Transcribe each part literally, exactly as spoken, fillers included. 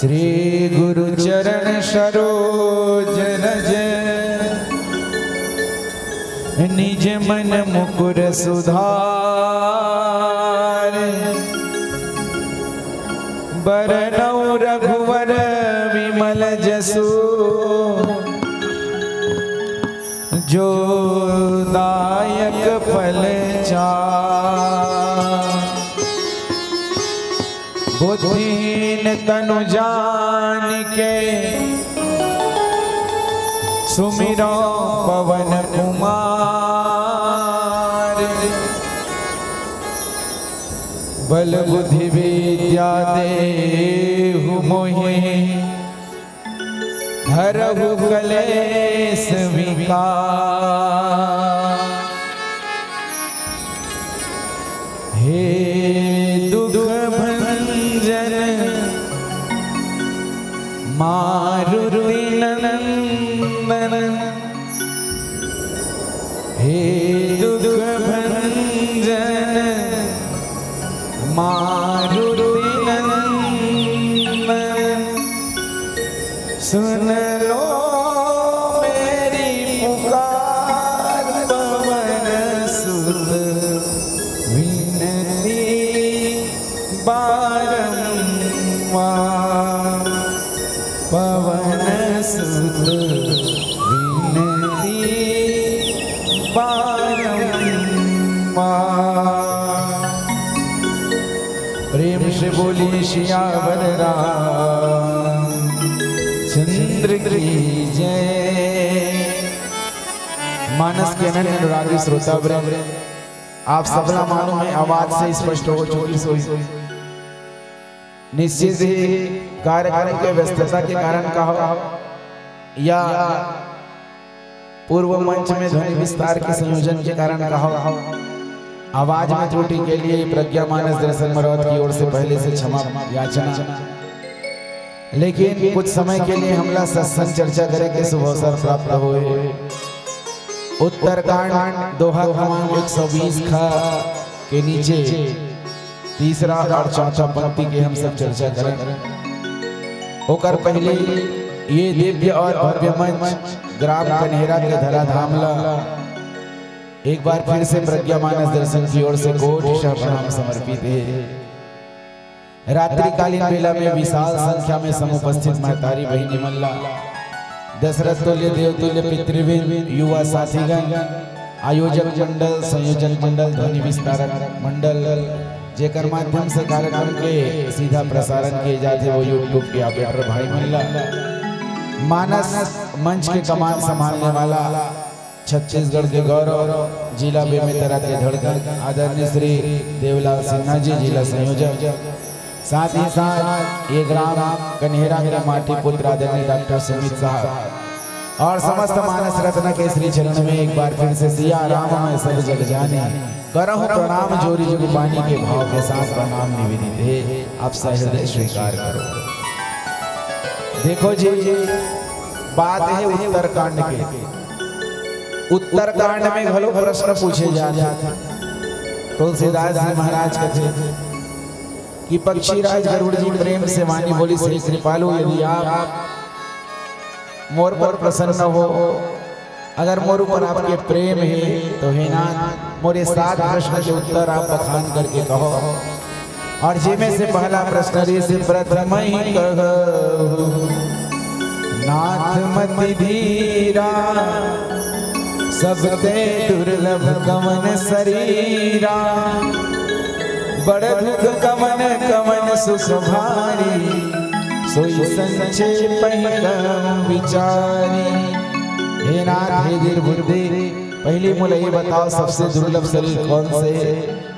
श्री गुरु चरण सरोज रज, निज मन मुकुर सुधार। बरनउँ रघुवर विमल जसु, जो दायक फल चार। बुद्धिहीन तनु जानिके, सुमिरौं पवन कुमार। बल बुद्धि विद्या देहु मोहे, हरहु कलेस विकार। हे दुख भंजन मारुति नंदन, हे दुख भंजन मारुति नंदन, सुन लो मेरी पुकार पवन सुत विनती बारंबार। पवन सुत विनती बारंबार। प्रेम से बोलिए सियावर रामचंद्र की जय। मानस के अनन्य अनुरागी श्रोता वृंद, आप सबला मालूम है, आवाज से स्पष्ट हो चुकी सोई। निश्चित ही कार्यक्रम के व्यस्तता के कारण कहो या पूर्व मंच में ध्वनि विस्तार के संयोजन के कारण कहो, आवाज में त्रुटि के लिए प्रज्ञा मानस दर्शन मरौत की ओर से पहले से क्षमा याचना। लेकिन कुछ समय के लिए हमला सत्संग चर्चा करे के शुभ अवसर प्राप्त होए। उत्तरकांड दोहा क्रमांक एक सौ बीस ख के नीचे तीसरा और चौथा पंक्ति के हम सब चर्चा करें। ओकर पहले ये दिव्य और भव्य मंच ग्राम कन्हेरा के धराधाम ला एक बार फिर से प्रज्ञा मानस दर्शन की ओर से कोटि शः प्रणाम समर्पित है। रात्रिकालीन बेला में विशाल संख्या में समुपस्थित महतारी बहिनी मन ला दशरथ तुल्य देवतुल्य पितृवृंद, युवा साथीगण, आयोजक मंडल, संयोजन मंडल, ध्वनि विस्तारक मंडल, जेकर माध्यम से कार्यक्रम के सीधा प्रसारण किए जाथे, वो YouTube के ऑपरेटर भाई मन ला, मानस मंच के कमान संभालने वाला छत्तीसगढ़ के गौरव, जिला बेमेतरा के धड़कन, आदरणीय श्री देवलाल सिन्हा जी, जिला संयोजक, साथ ही साथ ये ग्राम कन्हेरा के माटी पुत्र आदरणीय डॉक्टर सुमित साहब और समस्त मानस रत्न के श्री चरण में एक बार फिर से सिया राम मैं सब जग जानी, करहु प्रणाम जोरी जुग पानी के भाव के साथ प्रणाम निवेदित है, आप सहृदय स्वीकार करो। देखो जी, बात है उत्तरकांड के। उत्तरकांड में घलो प्रश्न पूछे जात हे। तुलसीदास जी महाराज कथे कि पक्षीराज गरुड़ जी प्रेम से वाणी बोलिस, हे कृपालु, यदि आप मोर पर प्रसन्न हो, अगर मोर ऊपर आपके प्रेम हे, तो हे नाथ, मोर ये सात प्रश्न के उत्तर आप बखान करके कहो। और जेमे से पहला प्रश्न रहिस, प्रथम ही कहु नाथ मति धीरा, सबते दुर्लभ कवन सरीरा। बड़ दुख कवन कवन सुख भारी, सोई संक्षेप ही कहूँ विचारी। हे नाथ, हे धीर बुद्धि, पहली मोला ये बताओ, सबसे दुर्लभ शरीर कौन से है?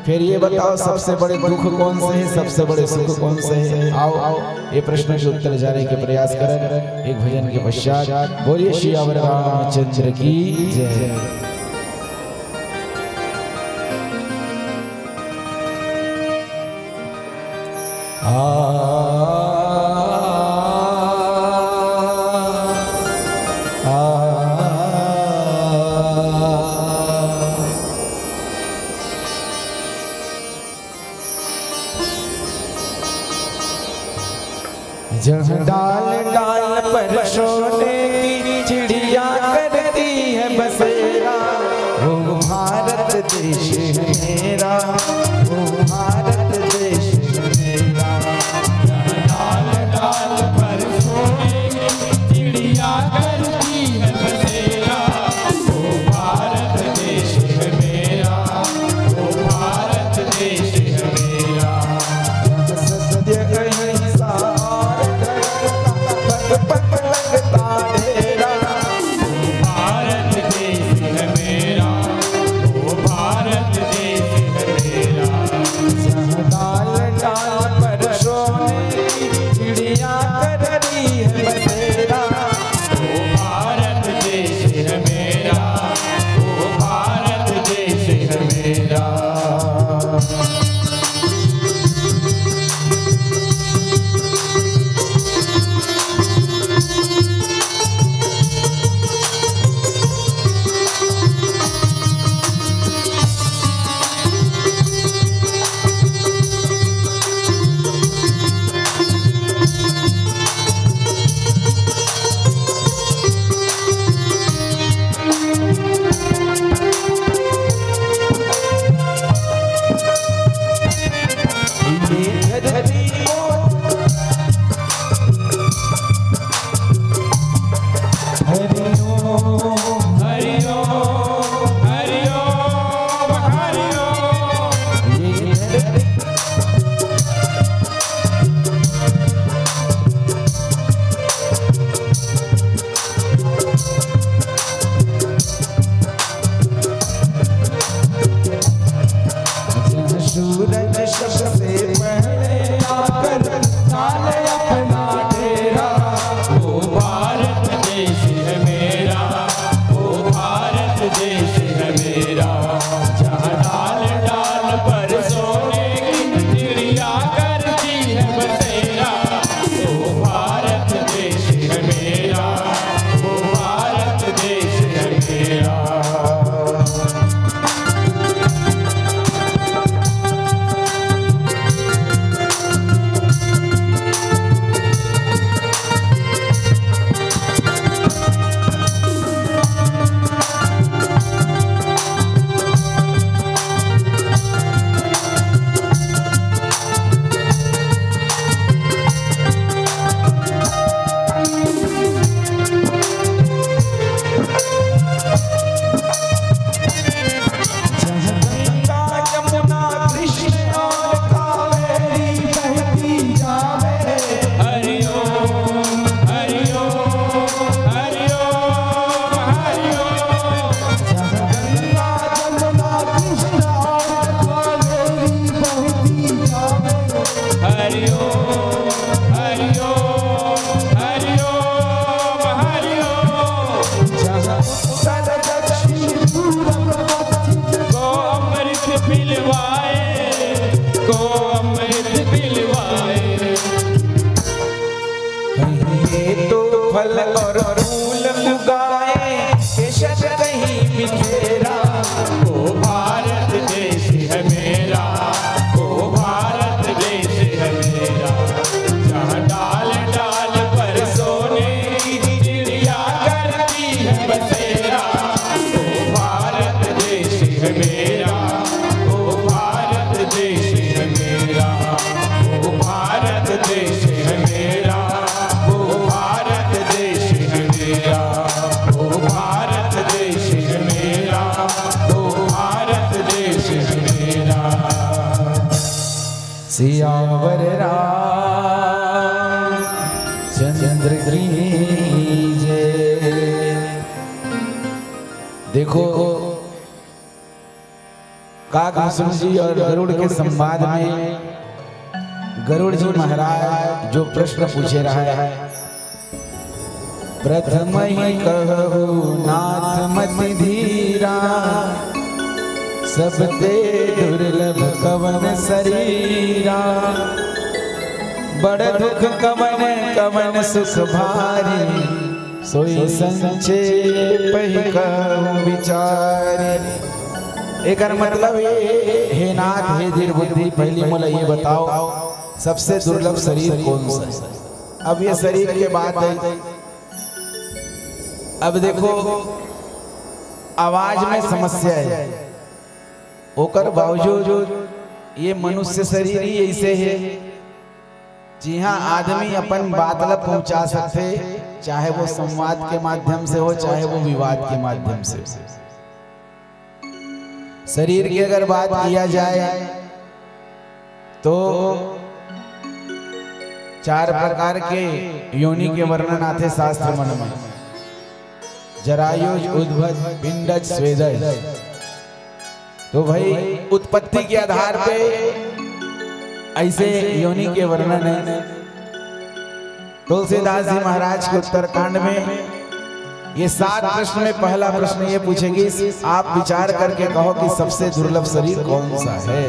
फिर ये बताओ, सबसे बड़े दुख कौन से है, सबसे बड़े सुख कौन से है? आओ, आओ, ये प्रश्न के उत्तर जाने के प्रयास करें एक भजन के पश्चात। बोलिए सियावर रामचंद्र की जय। आ, आ, आ। जहाँ डाल डाल पर सोने की चिड़िया करती है बसेरा, वो भारत देश है मेरा, वो भारत देश है मेरा। जहाँ डाल डाल पर सोने की चिड़िया करती है बसेरा, वो भारत देश है मेरा, वो भारत देश है मेरा। जहाँ सत्य अहिंसा और धर्म का पग पग लगता डेरा। वो भारत देश है मेरा, वो भारत देश है मेरा। जहाँ डाल डाल पर सोने की चिड़िया कर रही है बसेरा। वो भारत देश है मेरा, वो भारत देश है मेरा। सूरज सबसे पहले आकर डाल अपना डेरा। वो भारत देश है मेरा, वो भारत देश है मेरा। जहाँ डाल डाल पर सोने की चिड़िया करती है बसेरा। वो भारत देश है मेरा, वो भारत देश है मेरा। जहाँ गंगा, यमुना, कृष्ण और कावेरी बहती जावे। हरि ओम, हरि ओम, हरि ओम, हरि ओम। जहाँ गंगा, यमुना, कृष्ण और कावेरी बहती जावे। हरि ओम, हरि ओम, हरि ओम, हरि ओम। जहाँ उत्तर दक्षिण पूरब पश्चिम को अमृत पिलवाए, को अमृत पिलवाए। कहीं ये तो फल और फूल उगाए, केसर कहीं बिखेरा। वो भारत देश है मेरा, वो भारत देश है मेरा। जहाँ डाल डाल पर सोने की चिड़िया करती है बसेरा। वो भारत देश है मेरा, वो भारत देश है मेरा, वो भारत देश है मेरा, वो भारत देश है मेरा, वो भारत देश है मेरा, वो भारत देश है मेरा। सियावर रामचंद्र की जय। देखो, काग भूषण जी और गरुड़ के संवाद में गरुड़ जी महाराज जो प्रश्न पूछे रहा है, प्रथम ही कहु नाथ मति धीरा, सबते दुर्लभ कवन सरीरा। बड़ दुख कवन कवन सुख भारी, सोई संक्षेप ही कहु विचारी। एकर मतलब ये, हे नाथ, हे धीर बुद्धि, पहली मोला ये बताओ, सबसे दुर्लभ शरीर कौन सा है? अब ये शरीर के बात है। अब देखो, आवाज में समस्या है, ओकर बावजूद ये मनुष्य शरीर ही ऐसे है, जिहां आदमी अपन बात ला पहुंचा सकथे, चाहे वो संवाद के माध्यम से हो, चाहे वो विवाद के माध्यम से हो। शरीर की अगर बात किया जाए तो चार प्रकार के योनि के वर्णन आथे शास्त्र मन में, जरायुज, उद्भज, पिंडज, स्वेदज। तो भाई, उत्पत्ति के आधार पे ऐसे योनि के वर्णन है। तुलसीदास जी महाराज के उत्तरकांड में ये सात प्रश्न में पहला प्रश्न ये पूछेगी, आप विचार करके कहो कि सबसे दुर्लभ शरीर कौन सा है।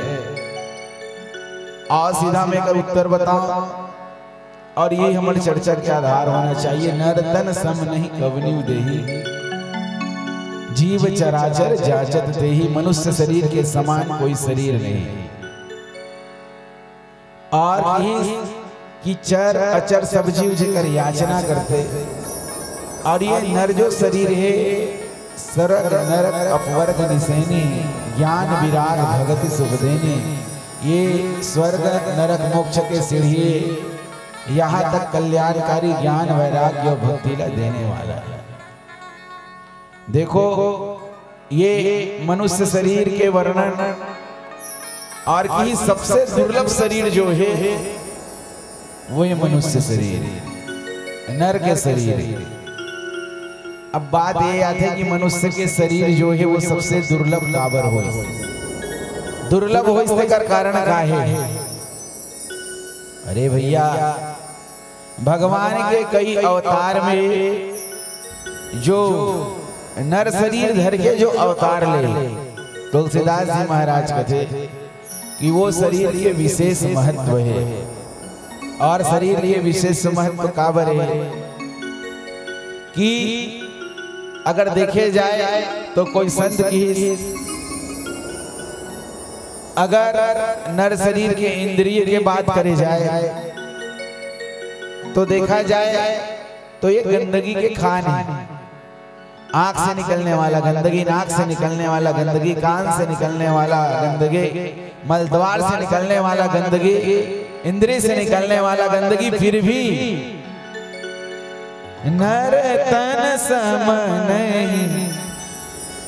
आओ सीधा मैं एकर उत्तर बताओ, और ये हमर चर्चा के आधार होना चाहिए। नर तन सम नहीं कवनिउ देही, जीव चराचर जाचत तेही। मनुष्य शरीर के समान कोई शरीर नहीं। और इस कि चर अचर सब जीव जेकर याचना करथे, और ये नर जो शरीर है, स्वर्ग नरक अपवर्ग निसैनी, ज्ञान विराग भगति सुख देनी। ये स्वर्ग नरक मोक्ष के सीढ़ी, यहाँ तक कल्याणकारी ज्ञान वैराग्य और भक्ति ला देने वाला है। देखो, ये मनुष्य शरीर के वर्णन, और कि सबसे दुर्लभ शरीर जो है, वो ये मनुष्य शरीर, नर के शरीर। अब बात ये आथे कि मनुष्य के शरीर जो है, वो सबसे दुर्लभ काबर होइस? दुर्लभ होइस तेकर कारण का है? अरे भैया, भगवान के कई अवतार में जो नर शरीर धर के जो अवतार ले, तुलसीदास जी महाराज कथे कि वो शरीर के विशेष महत्व है। और शरीर के विशेष महत्व काबर है कि अगर देखे जाए तो कोई संत की, अगर नर शरीर के इंद्रिय के बात करे जाए तो देखा जाए तो ये गंदगी के खान है। आंख से निकलने वाला गंदगी, नाक से निकलने वाला गंदगी, कान से निकलने वाला गंदगी, मलद्वार से निकलने वाला गंदगी, इंद्री से निकलने वाला गंदगी, फिर भी नर तन सम नहीं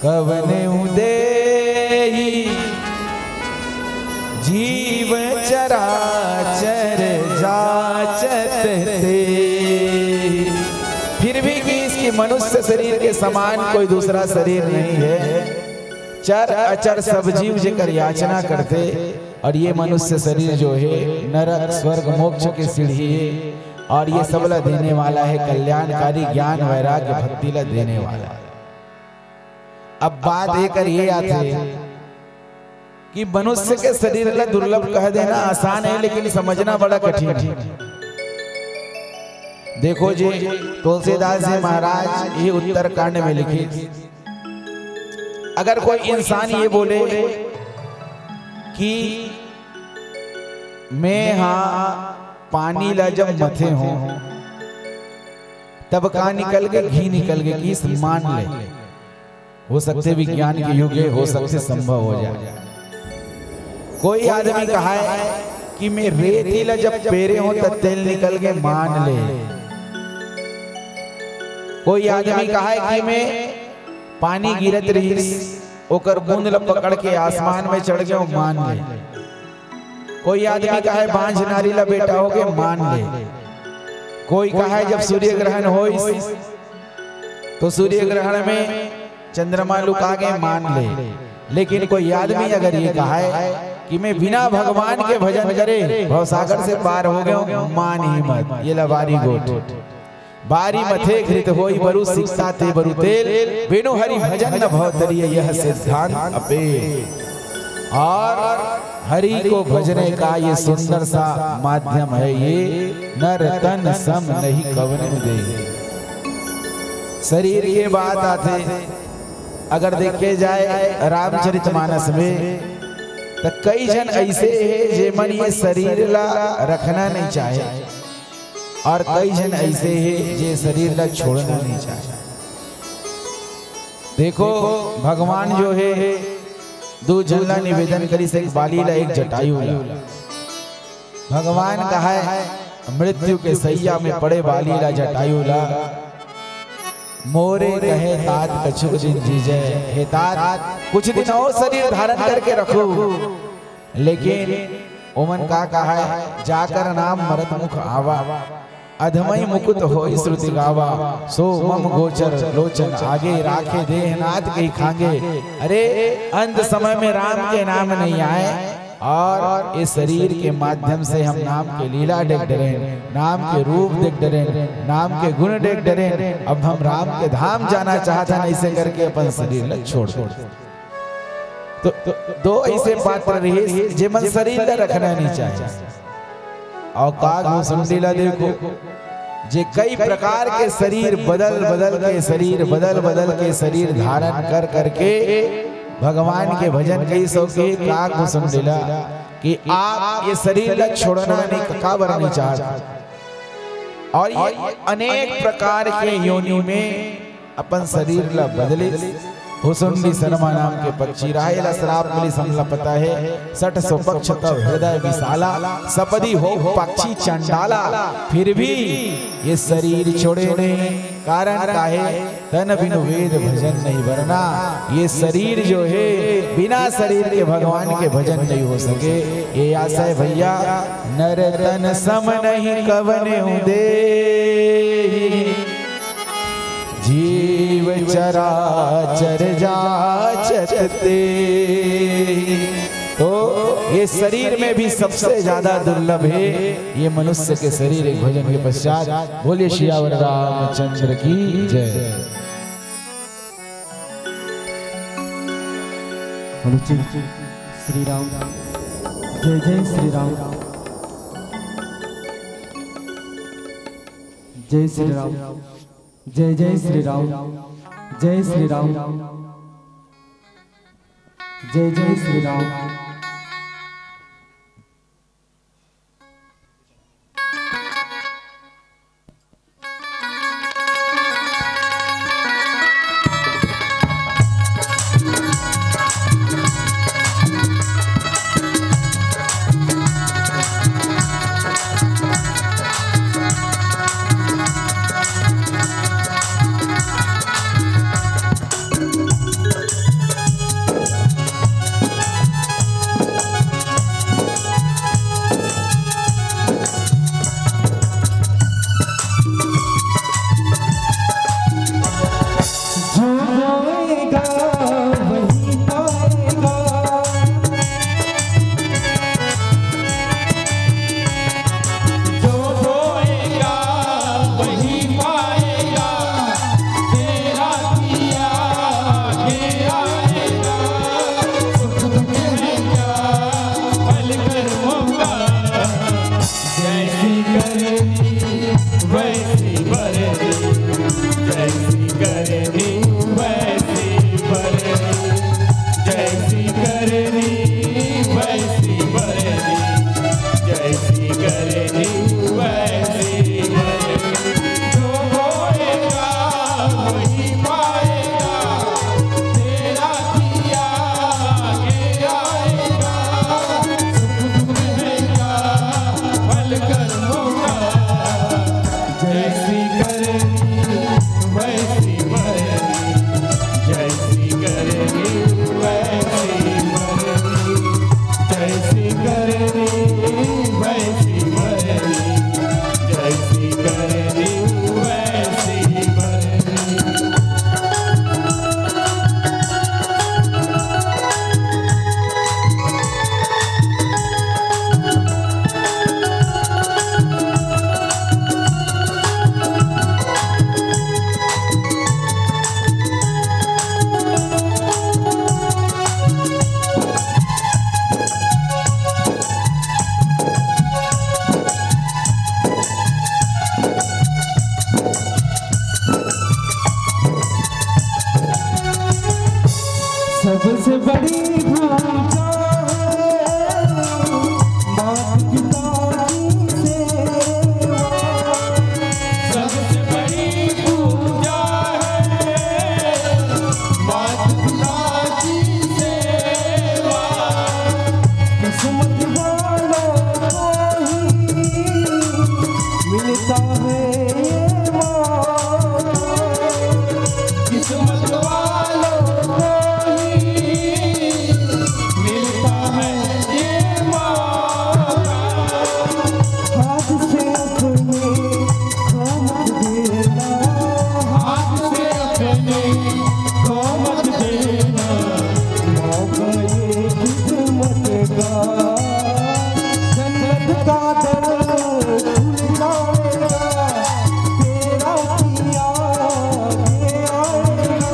कवनिउ देही, जीव चराचर जाचत तेही। फिर भी कि इसकी मनुष्य शरीर के समान कोई दूसरा शरीर नहीं है। चर अचर सब जीव जेकर याचना करथे, और ये मनुष्य शरीर जो है, नरक स्वर्ग मोक्ष के सीढ़ी है, और ये सब ला देने वाला है, कल्याणकारी ज्ञान वैराग्य भक्ति ला देने वाला। अब बात एकर ये आथे कि मनुष्य के शरीर ला दुर्लभ कह देना आसान है, लेकिन समझना बड़ा कठिन है। देखो जी, तुलसीदास जी महाराज ये उत्तरकांड में लिखे, अगर कोई इंसान ये बोले कि मैं हा पानी ला जब मथे हों, तब का निकल के? घी निकल के, कि मान ले। हो सकथे विज्ञान के युग हे, हो सकथे संभव हो जाए। कोई आदमी कहाय कि मैं रेती ला जब पेरे हों, तब तेल निकल के, मान ले। कोई आदमी कहाय कि मैं पानी गिरत रहिस, ओकर बूंद ल पकड़ के आसमान में चढ़ गेंव, मान ले। कोई आदमी कहाय बांझ नारी ल बेटा होगे, मान ले। कोई कहाय जब सूर्य ग्रहण होइस, तो सूर्य ग्रहण में चंद्रमा लुका गे, मान ले। लेकिन कोई आदमी अगर ये कहाय कि मैं बिना भगवान के भजन करे भवसागर से पार हो गेंव, मान ही मत, ये ला बारी गोठ। बारी मथे घृत होई बरु, सिकता ते बरु तेल, बिनु हरि भजन न भव तरिय, यह सिद्धांत अपेल। और हरि को भजने का ये सुंदर सा माध्यम है, ये नर तन सम नहीं कवनिउ देही। शरीर के बात आथे, अगर देखे जाए रामचरितमानस में, तो कई झन ऐसे हे जेमन ये शरीर ला रखना नहीं चाहे। और कई झन ऐसे हे जे शरीर ला छोड़ना नहीं चाहे। देखो, भगवान जो हे, दू झन ला निवेदन करिस, एक बाली ला, एक जटायु ला। भगवान कहय, मृत्यु के सैया में पड़े बाली ला, जटायु ला, मोरे कहे तात कछुक दिन जीजय। हे तात, कुछ दिन और शरीर धारण करके रखो। लेकिन ओमन का कहय, जाकर नाम मरत मुख आवा, अधमई मुकुत होई श्रुति गावा, सो मम गोचर लोचन आगे, राखे देह नाथ के खांगे। अरे, अंत समय में राम के नाम नहीं आए, और इस शरीर के माध्यम से हम नाम के लीला देख डरेन, नाम के रूप देख डरेन, नाम के गुण देख डरेन। अब हम राम के धाम जाना चाहत हन, ऐसे करके अपन शरीर ला छोड़ दे। तो, तो दो ऐसे पात्र रहिस, जेमन शरीर ला रखना नहीं चाहे। और काग भुसुंडी ला देखो, जे कई प्रकार के शरीर बदल बदल के, शरीर बदल बदल के, शरीर धारण कर करके भगवान के भजन कई सौ के काग भुसुंडी ला कि आप ये शरीर ला छोड़ना नहीं, काबर नहीं चाहत। और ये अनेक प्रकार के योनि में अपन शरीर ला बदलिस। भुसुंडी शर्मा नाम के पक्षी रहा, एला श्राप मिलिस, हमला पता हे। सठ सौ पक्ष तव हृदय विशाला, सपदी हो पक्षी चंडाला। फिर भी ये शरीर छोड़े नहीं, कारण का हे? तन बिनु वेद भजन नहीं बरना। ये शरीर जो हे, बिना शरीर के भगवान के भजन नहीं हो सके। ये आशय भैया, नर तन सम नहीं कवन देहि, जीव चराचर जाचत तेहि। तो ये शरीर में भी सबसे ज्यादा दुर्लभ हे ये मनुष्य के शरीर। एक भजन के पश्चात बोलिए सियावर रामचंद्र की जय। बोलो जी, श्री राम, जय जय श्री राम, जय श्री राम, जय जय श्री राम, जय श्री राम, जय जय श्री राम। सबसे बड़ी पूजा है माता पिता की सेवा। मिलता है ये मौका, किस्मत वालों को ही मिलता है ये मौका। हाथ से अपने खो मत देना, हाथ से अपने खो मत देना, मौका ये किस्मत का। जन्नत का दर खुल जाएगा, तेरा पिया आगे आएगा।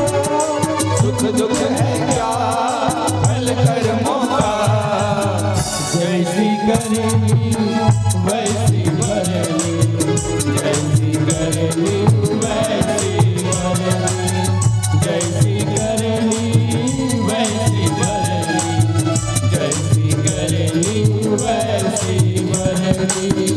सुख दुख है क्या, भल कर्मों का, जैसी करनी वैसी भरनी, जैसी करनी वैसी भरनी, जैसी करनी वैसी भरनी, जैसी करनी वैसी भरनी।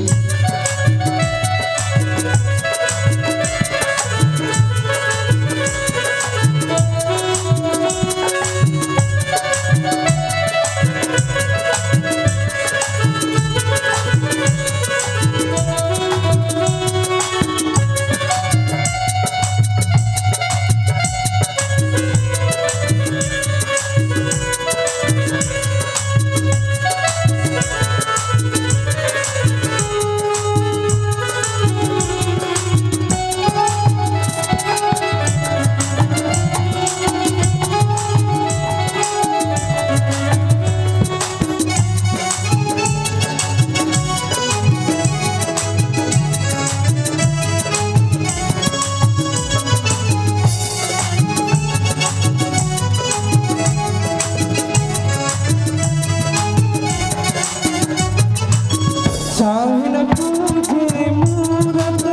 चाहे न पूजे मूरत,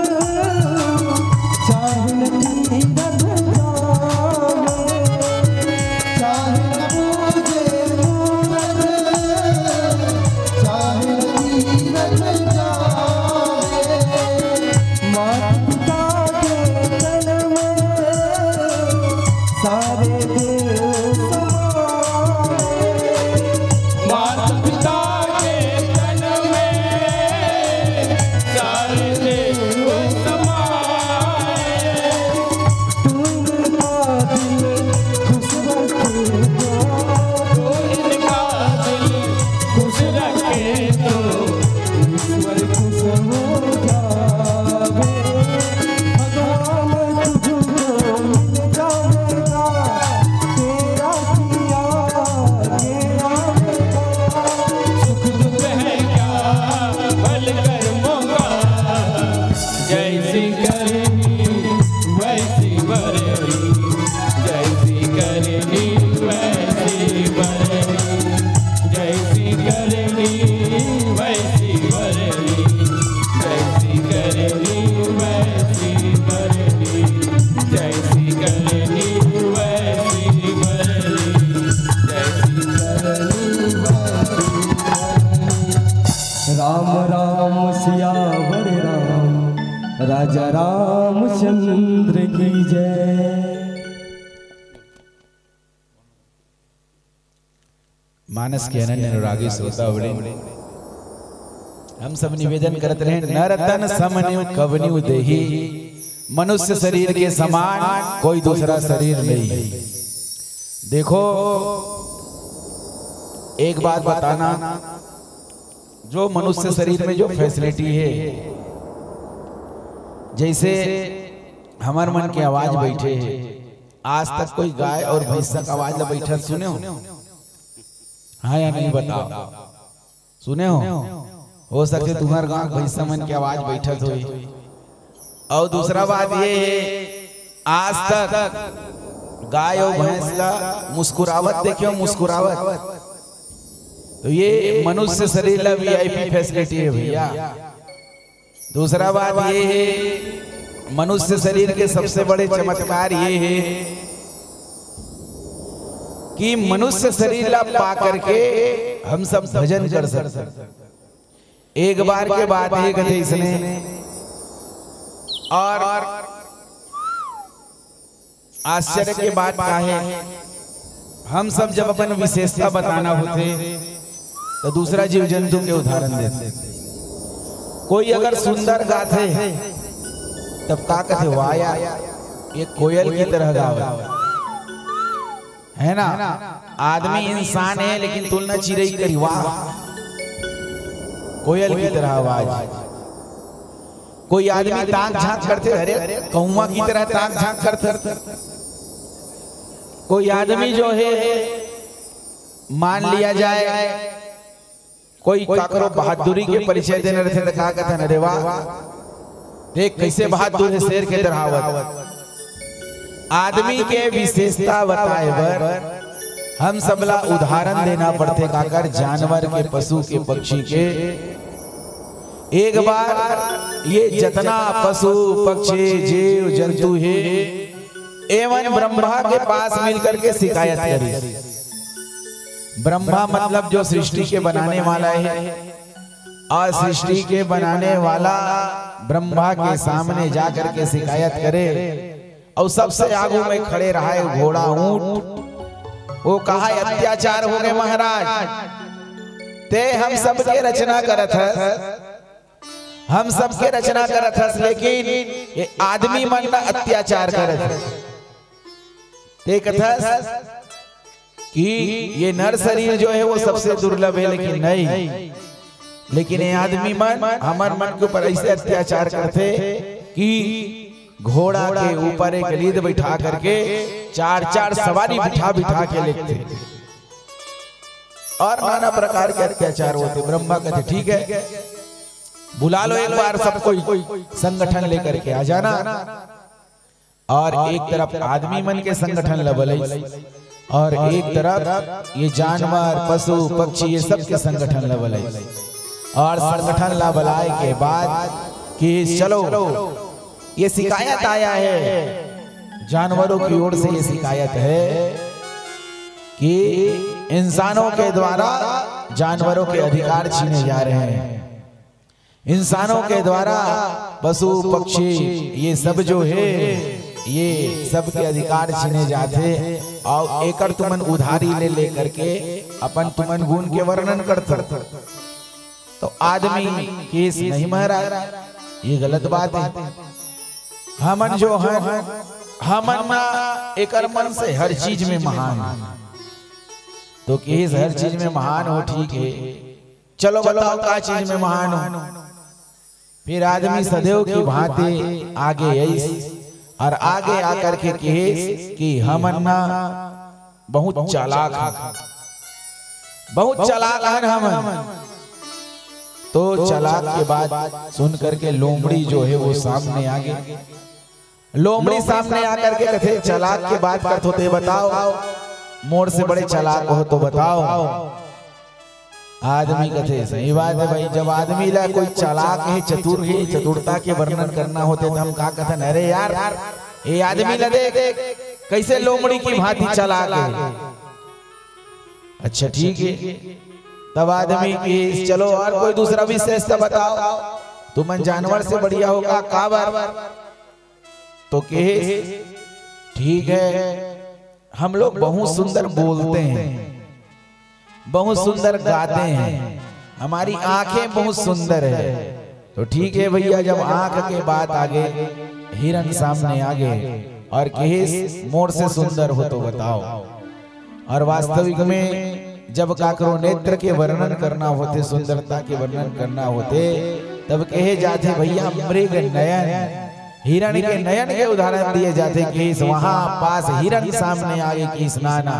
चाहे न तीरथ जावे, चाहे न पूजे मूरत, चाहे न तीरथ जावे, माता पिता के तन में सारे देव समाए। माता पिता के तन में सारे देव समाए। तू इनका दिल खुश रखेगा, तू इनका दिल खुश रखे तो ईश्वर खुश हो जावे। भगवान तुझको मिल जावेगा, तेरा किया के आवेगा। सुख दुख है क्या, भल कर्मों का, जैसी करनी वैसी भरनी, जैसी करनी वैसी भरनी, जैसी करनी वैसी भरनी, जैसी करनी वैसी भरनी, जैसी करनी वैसी भरनी, जैसी करनी वैसी भरनी। राम राम सियावर राम, राजा रामचंद्र की जय। मानस के अनन्य अनुरागी श्रोता वृंद, हम सब निवेदन करत रहे, नर तन सम न्यू कब न्यू देही, मनुष्य शरीर के समान कोई दूसरा शरीर नहीं है। देखो, एक बात बताना, जो मनुष्य शरीर में जो फैसिलिटी है, जैसे हमर मन के आवाज बैठे है, आज तक कोई गाय और भैंसा का आवाज ला बैठा सुने हो? हाँ या नहीं बताओ, सुने हो? हो सके तुम्हार गांव भैंसा मन के आवाज बैठत होई। और दूसरा बात ये है, आज तक गाय और भैंस ला मुस्कुरावत देखे हो? मुस्कुरावत। तो ये मनुष्य शरीर ला वीआईपी फैसिलिटी है भैया। दूसरा बात ये है, मनुष्य शरीर के सबसे बड़े चमत्कार ये है कि मनुष्य शरीर ला पा करके हम सब भजन कर सकते हैं। एक बार के बात ये कथे इसने, और आश्चर्य के बात का है, हम सब जब अपन विशेषता बताना होथे, तो दूसरा जीव जंतु के उदाहरण देथे। कोई अगर सुंदर गाथे, तब का कथे, "वाह यार, ये कोयल की तरह गावे।" है ना? आदमी इंसान है, लेकिन तुलना चिरई करी, "वाह, कोयल की तरह आवाज।" कोई आदमी ताक झांक करथे, "अरे, कौवा की तरह ताक झांक करथे।" कोई आदमी जो है, मान लिया जाए, कोई काकरो बहादुरी के परिचय देना रहथे, त का कथन, "अरे वाह, देख, कैसे बहादुर है, शेर के तरह आवत।" आदमी के विशेषता बताए बर हम सबला उदाहरण देना पड़थे, काकर, जानवर के, पशु के, पक्षी के। एक बार ये जतना पशु, पक्षी, जीव, जंतु हे, एमन ब्रह्मा के पास मिल करके शिकायत करिस। ब्रह्मा मतलब जो सृष्टि के बनाने वाला है, और सृष्टि के बनाने वाला ब्रह्मा के सामने जा करके शिकायत करे, और सबसे आगू में खड़े रहा है घोड़ा, ऊंट। वो कहा, "अत्याचार हो गए महाराज, ते हम सबके रचना करत हस, हम सबके रचना करत हस, लेकिन ये आदमी मन ला अत्याचार करत हस।" ते कथस कि ये नर शरीर जो है, वो सबसे दुर्लभ है, लेकिन नहीं, लेकिन ये आदमी मन, हमर मन के ऊपर ऐसे अत्याचार करथे कि घोड़ा के ऊपर एक लीद बैठा करके चार चार सवारी बिठा बिठा के लेगथे, और नाना प्रकार के अत्याचार होथे। ब्रह्मा कथे, "ठीक है, बुला लो एक बार सब कोई, संगठन लेकर के आ जाना।" और एक तरफ आदमी मन के संगठन ल बलइस, और एक तरफ ये जानवर, पशु, पक्षी, ये सब के संगठन ल बलइस। और संगठन ला बलाए के बाद कि चलो, ये शिकायत आया है, जानवरों की ओर से ये शिकायत है कि इंसानों के द्वारा जानवरों के अधिकार छीने जा रहे हैं, इंसानों के द्वारा पशु, पक्षी, ये सब जो है, ये सब के अधिकार छीने जाथे, और एकर तुमन उधारी ले लेकर के अपन तुमन गुण के वर्णन करथो। तो आदमी किहिस, "नहीं महाराज, ये गलत बात है। हमन जो हन, हमन ना एकर मन से हर चीज में महान हन।" तो किहिस, "हर चीज में महान हो, ठीक है, चलो बताओ का चीज में महान हो?" फिर आदमी सदैव की भांति आगे आइस, और आगे आकर के किहिस कि हमन ना बहुत चालाक हन, बहुत चालाक हन हमन। तो चालाक के बात सुन करके लोमड़ी जो है, वो सामने आ गे। लोमड़ी सामने आकर के कथे, "चालाक के बात करथो, ते बताओ, मोर से बड़े चालाक हो तो बताओ।" आदमी कथे, "सही बात है भाई, जब आदमी ला कोई चालाक है, चतुर है, चतुरता के वर्णन करना होथे, तो हम का कथन, 'अरे यार, ये आदमी ला देख, कैसे लोमड़ी की भांति चालाक है।'" अच्छा, ठीक है, तब आदमी किहिस, "चलो, और कोई दूसरा विशेषता बताओ, तुमन जानवर से बढ़िया हो का, काबर?" तो किहिस, "ठीक है, हम लोग बहुत सुंदर बोलते हैं, बहुत सुंदर गाते हैं, हमारी आंखें बहुत सुंदर है।" तो ठीक है भैया, जब आंख के बात आ गे, हिरन सामने आ गे और किहिस, "मोर से सुंदर हो तो बताओ।" और वास्तविक में जब काकरो नेत्र के वर्णन करना होथे, सुंदरता के वर्णन करना होथे, तब कहे जाथे, "भैया, मृग नयन, हिरण के नयन के उदाहरण दिए जाथे।" किहिस, वहां पास हिरण सामने आ गे, किहिस, "ना, ना,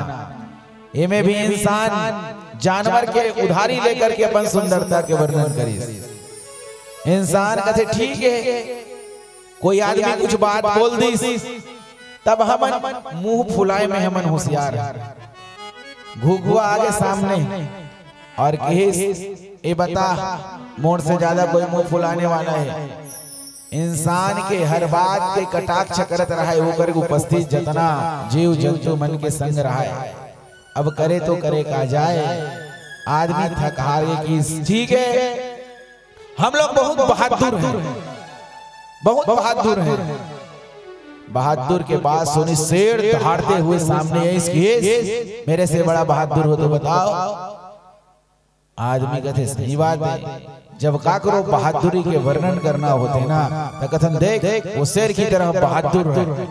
एमे भी इंसान जानवर के उधारी लेकर के अपन सुंदरता के वर्णन करिस।" इंसान कथे, "ठीक है, कोई आदमी कुछ बात बोल दिस, तब हमन मुंह फुलाए में हमन होशियार हन।" घुघुआ आ गे सामने और किहिस, "ए बता, मोर से ज्यादा कोई मुंह फुलाने वाला है?" इंसान के हर बात के कटाक्ष करत रहय, ओकर उपस्थित जतना जीव जंतु मन के संग रहय। अब करे तो करे का जाए, आदमी थक हार गे किहिस, "ठीक है, हम लोग बहुत बहादुर हैं, बहुत बहादुर हैं।" बहादुर के बात सुनिस, शेर दहाड़ते हुए सामने आइस, किहिस, "मेरे से बड़ा बहादुर हो तो बताओ।" आदमी कथे, "सही बात है, जब काकरो बहादुरी के वर्णन करना होथे ना, त कथन, "देख, वो शेर की तरह बहादुर है।"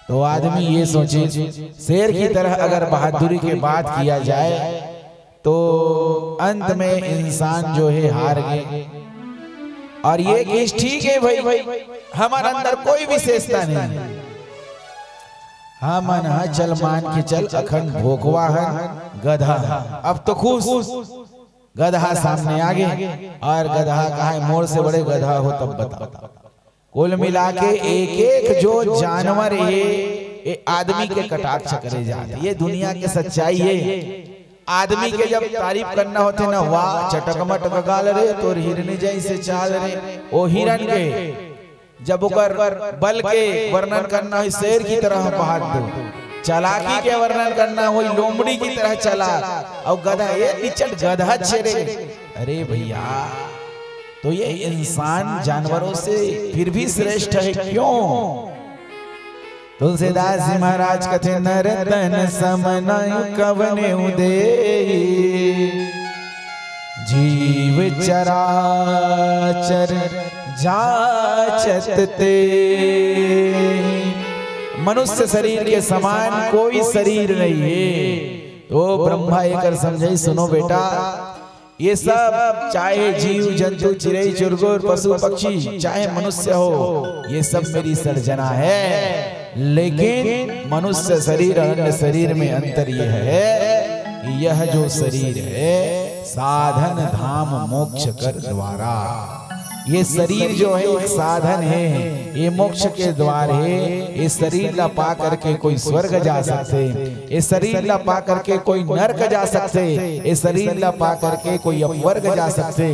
तो आदमी ये सोचे, शेर की तरह अगर बहादुरी के बात किया जाए, तो अंत में इंसान जो है, हार गे। और ये चीज ठीक है भाई, हमर अंदर कोई विशेषता नहीं है। हमन ह, चल, मान के चल, अखन भोकवा हन, गधा हन। अब तो खुश, गधा सामने आ गे। और गधा कहा है, "मोर से बड़े गधा हो तब बताओ।" कुल मिला के एक एक जो जानवर हे, ये आदमी के कटाक्ष करे जात हे। ये दुनिया के सच्चाई हे। आदमी के जब तारीफ करना होथे ना, "वाह, चटक मटक गाल रे, तोर हिरनी जैसे चाल रे।" ओ हिरन के, जब ओकर बल के वर्णन करना होही, शेर की तरह बहादुर, चालाकी के वर्णन करना होही, लोमड़ी की तरह चालाक, अउ गधा, "ए निचट गधा छे रे।" अरे भैया, तो ये इंसान जानवरों से फिर भी श्रेष्ठ है। क्यों? तुलसीदास जी महाराज कथे, "नर तन सम नहिं कवनेउ देहि, जीव चराचर जाचत तेहि।" मनुष्य शरीर के समान कोई शरीर नहीं है। तो ब्रह्मा एकर समझाई, सुनो बेटा, ये सब, चाहे जीव जंतु, चिरई चुरगुर, पशु पक्षी, चाहे मनुष्य हो, ये सब मेरी सर्जना है। लेकिन मनुष्य शरीर और अन्य शरीर में अंतर यह है कि यह जो शरीर है, साधन धाम मोक्ष कर द्वारा। ये शरीर जो है, एक साधन है, ये मोक्ष के द्वार है। ये शरीर ला पा करके कोई स्वर्ग जा सकथे, ये शरीर ला पा करके कोई नरक जा सकथे, ये शरीर ला पा करके कोई अपवर्ग जा सकथे।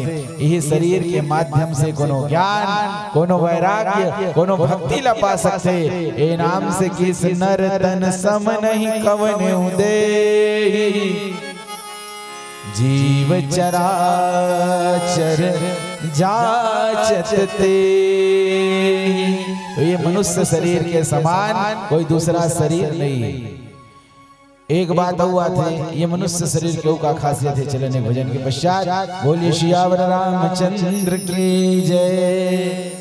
यही शरीर के माध्यम से कोनो ज्ञान, कोनो वैराग्य, कोनो भक्ति ला पा सकथे। ए नाम से किस नर तन सम नहिं कवनेउ देहि, जीव चराचर जाचत तेहि। तो ये मनुष्य शरीर के समान कोई दूसरा शरीर नहीं है। एक बात अउ आथे, ये मनुष्य शरीर के अउ का खासियत है, चलन एक भजन के पश्चात। बोलिए सियावर रामचंद्र की जय।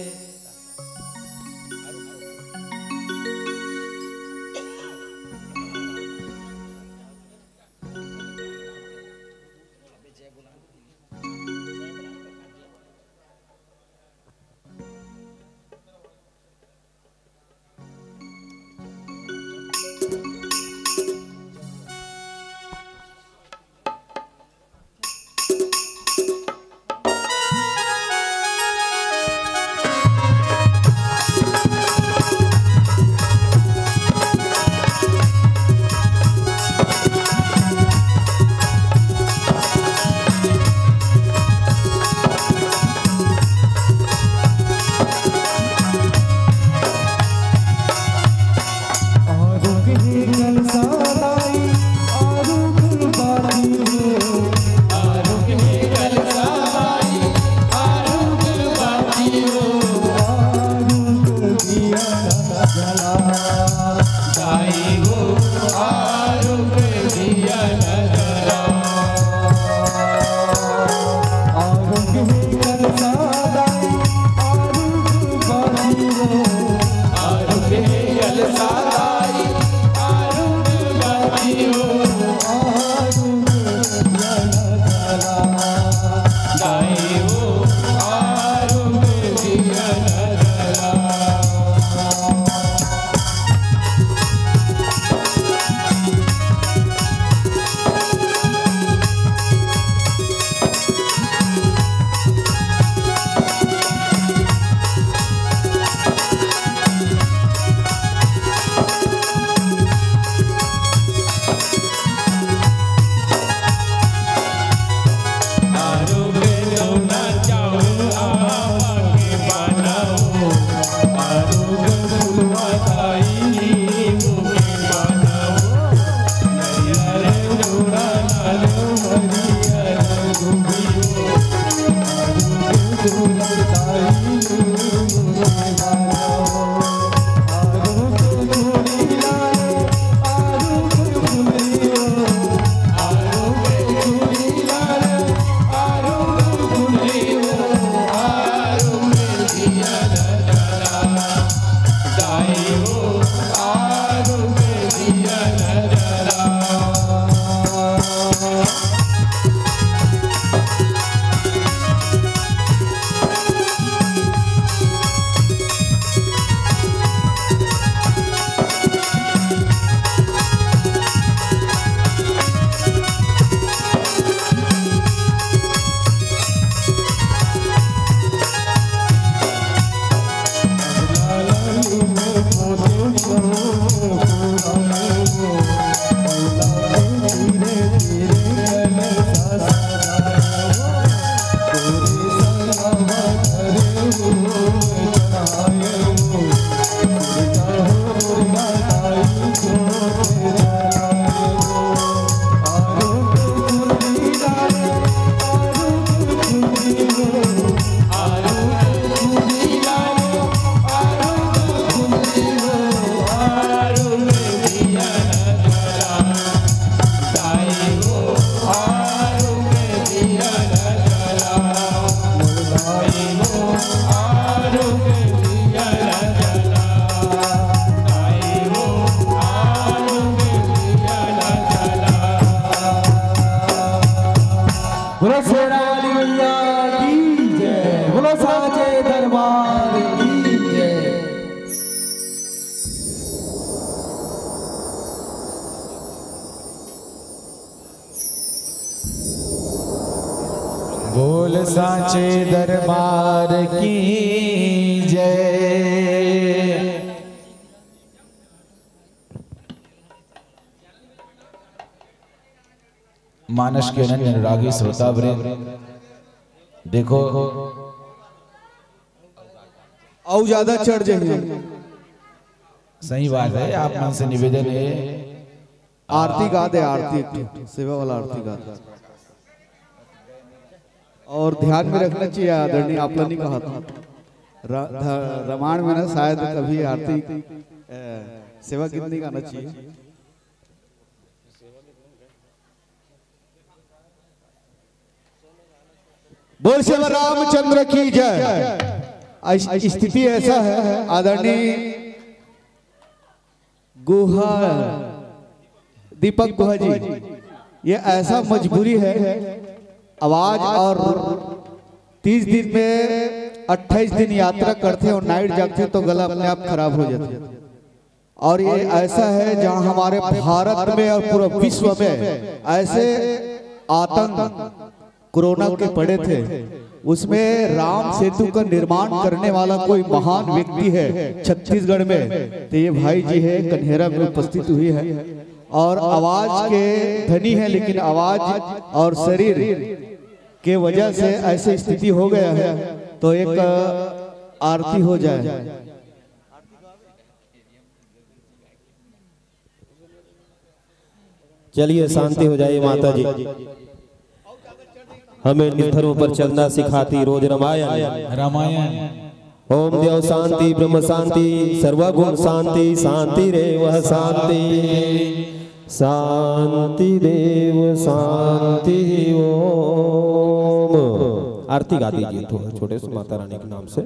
बोल सांचे दरबार की जय। मानस के अनन्य अनुरागी श्रोता वृंद, देखो, अउ ज्यादा चढ़ जाही। सही बात है, आप मन से निवेदन है। आरती गा दे, आरती एक ठो, सेवा वाला आरती गा दे। और ध्यान में रखना चाहिए आदरणीय, आप लोग नहीं कहा था। र-, ध-, रामायण में ना शायद कभी आरती, अ, सेवा गीत नहीं गाना चाहिए। बोल श्री रामचंद्र की जय। आज स्थिति ऐसा है, आदरणीय गुहा, दीपक गुहा जी, ये ऐसा मजबूरी है, आवाज और तीस दिन में अट्ठाईस दिन यात्रा करते हैं और नाइट जागते हैं तो गला अपने आप खराब हो जाता है। और ये ऐसा है जहां हमारे भारत में और पूरा विश्व में ऐसे आतंक कोरोना के पड़े थे, उसमें राम सेतु का निर्माण करने वाला कोई महान व्यक्ति है छत्तीसगढ़ में, तो ये भाई जी है, कन्हेरा में उपस्थित हुई है और आवाज के धनी है, लेकिन आवाज और शरीर के वजह से ऐसी स्थिति हो गया है, तो एक आरती हो जाए। चलिए, शांति हो जाए माता जी। हमें निज धर्म पर चलना सिखाती रोज रामायण। रामायण। ओम देव शांति, ब्रह्म शांति, सर्वगुण शांति, शांति रेव शांति, शांति देव शांति। ओम। आरती गा दीजिए थोड़ा छोटे से माता रानी के नाम से।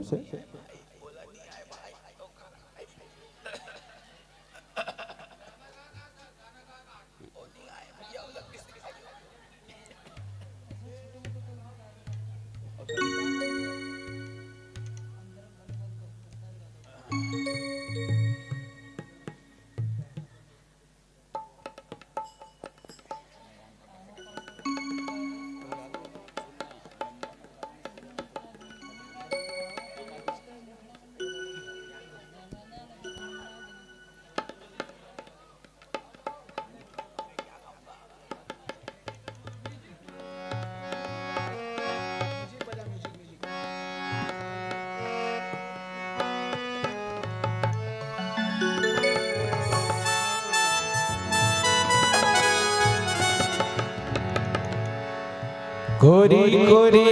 कोरी कोरी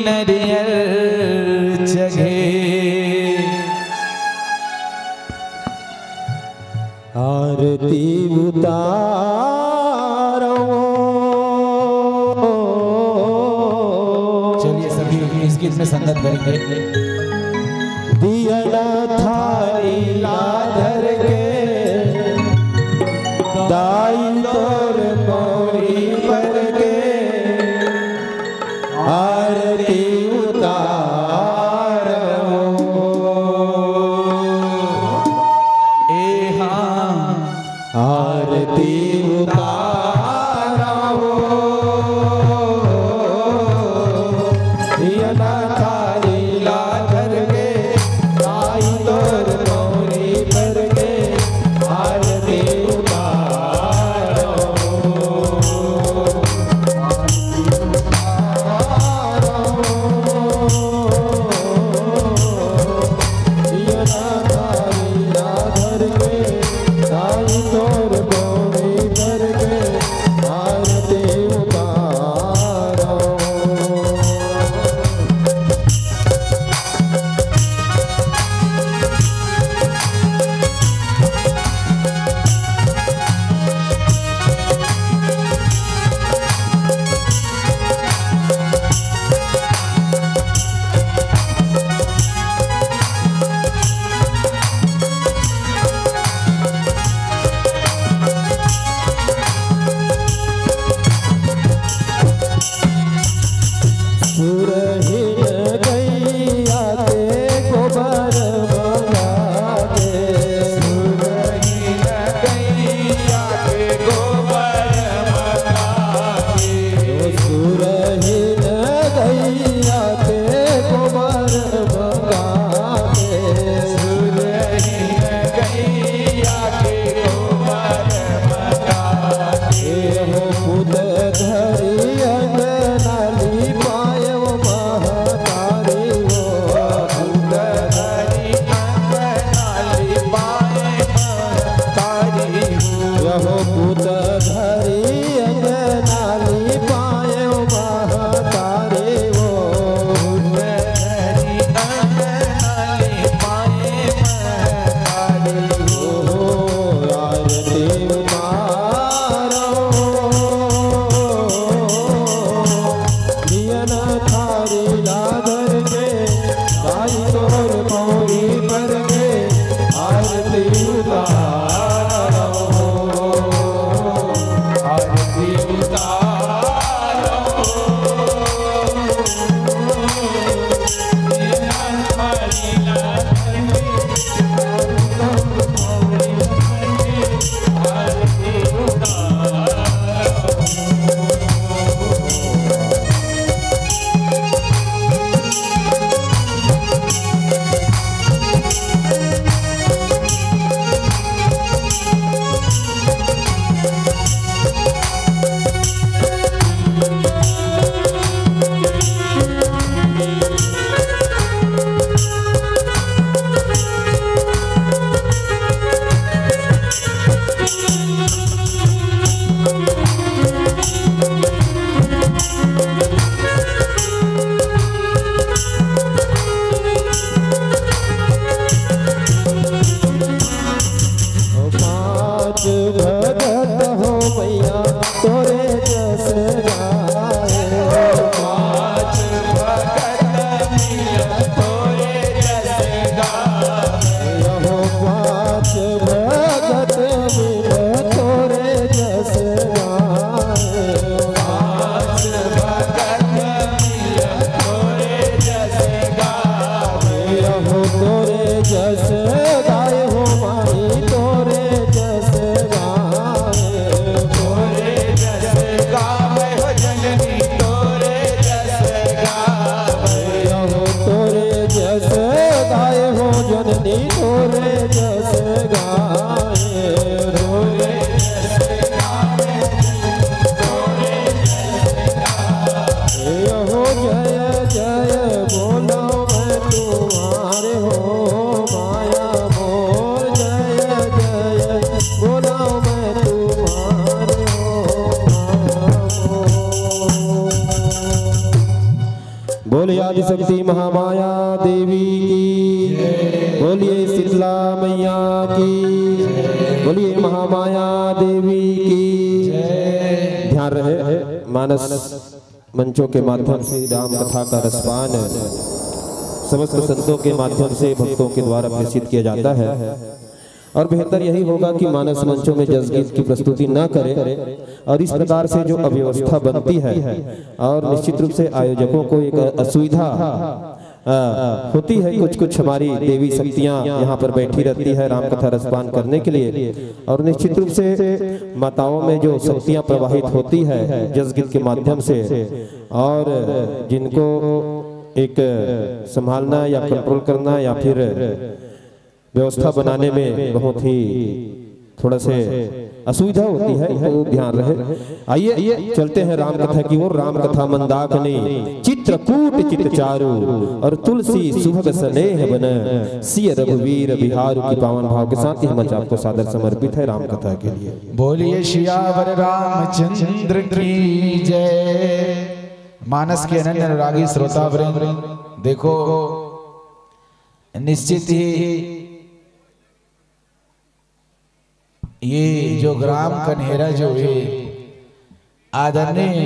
नरियर चघे। आरती उतारो। चलिए, सभी इस गीत में संगत करेंगे। दिया ना थारी ला धर के, दाई तोर मौरी पर के। आरती उतारो। ए हाँ। आरती उतारो। ये ना थारी ला धर के, आई तो जस गाए हो माई तोरे जस गाए। तोरे जस गाए हो जननी तोरे जस गाए। हो तोरे जस गाए हो जननी तोरे जस गाए। तोरे जस गाए हो जय जय बोलो मैं तुम्हारे हो माया मोर जय जय बोलो मैं तुम्हारे हो माया मोर। बोलिए आदिशक्ति महामाया देवी की, बोलिए शीतला मैया की, बोलिए महामाया देवी की। ध्यान रहे, मानस मंचों के माध्यम से राम कथा का रसपान समस्त संतों के माध्यम से भक्तों के द्वारा प्रेषित किया जाता है। और बेहतर यही होगा कि मानस मंचों में जसगीत की प्रस्तुति न करें और इस प्रकार से जो अव्यवस्था बनती है और निश्चित रूप से आयोजकों को एक असुविधा, अ, होती है। कुछ कुछ हमारी देवी शक्तियां यहाँ पर बैठी रहती है रामकथा रसपान करने के लिए, और निश्चित रूप से माताओं में जो शक्तियां प्रवाहित होती है जसगीत के माध्यम से, और जिनको एक संभालना या कंट्रोल करना या फिर व्यवस्था बनाने में बहुत ही थोड़ा से असुविधा होती है, तो ध्यान रहे। आइए, चलते हैं राम कथा की ओर। राम कथा मंदाकिनी चित्रकूट चित चारु और तुलसी सुभग स्नेह बन सिय रघुवीर बिहारु की पावन भाव के साथ यह मंच आपको सादर समर्पित है राम कथा के लिए। बोलिए सियावर रामचंद्र की जय। मानस के अनन्य अनुरागी श्रोता वृंद, देखो, निश्चित ही ये जो ग्राम कन्हेरा जो है, आदरणीय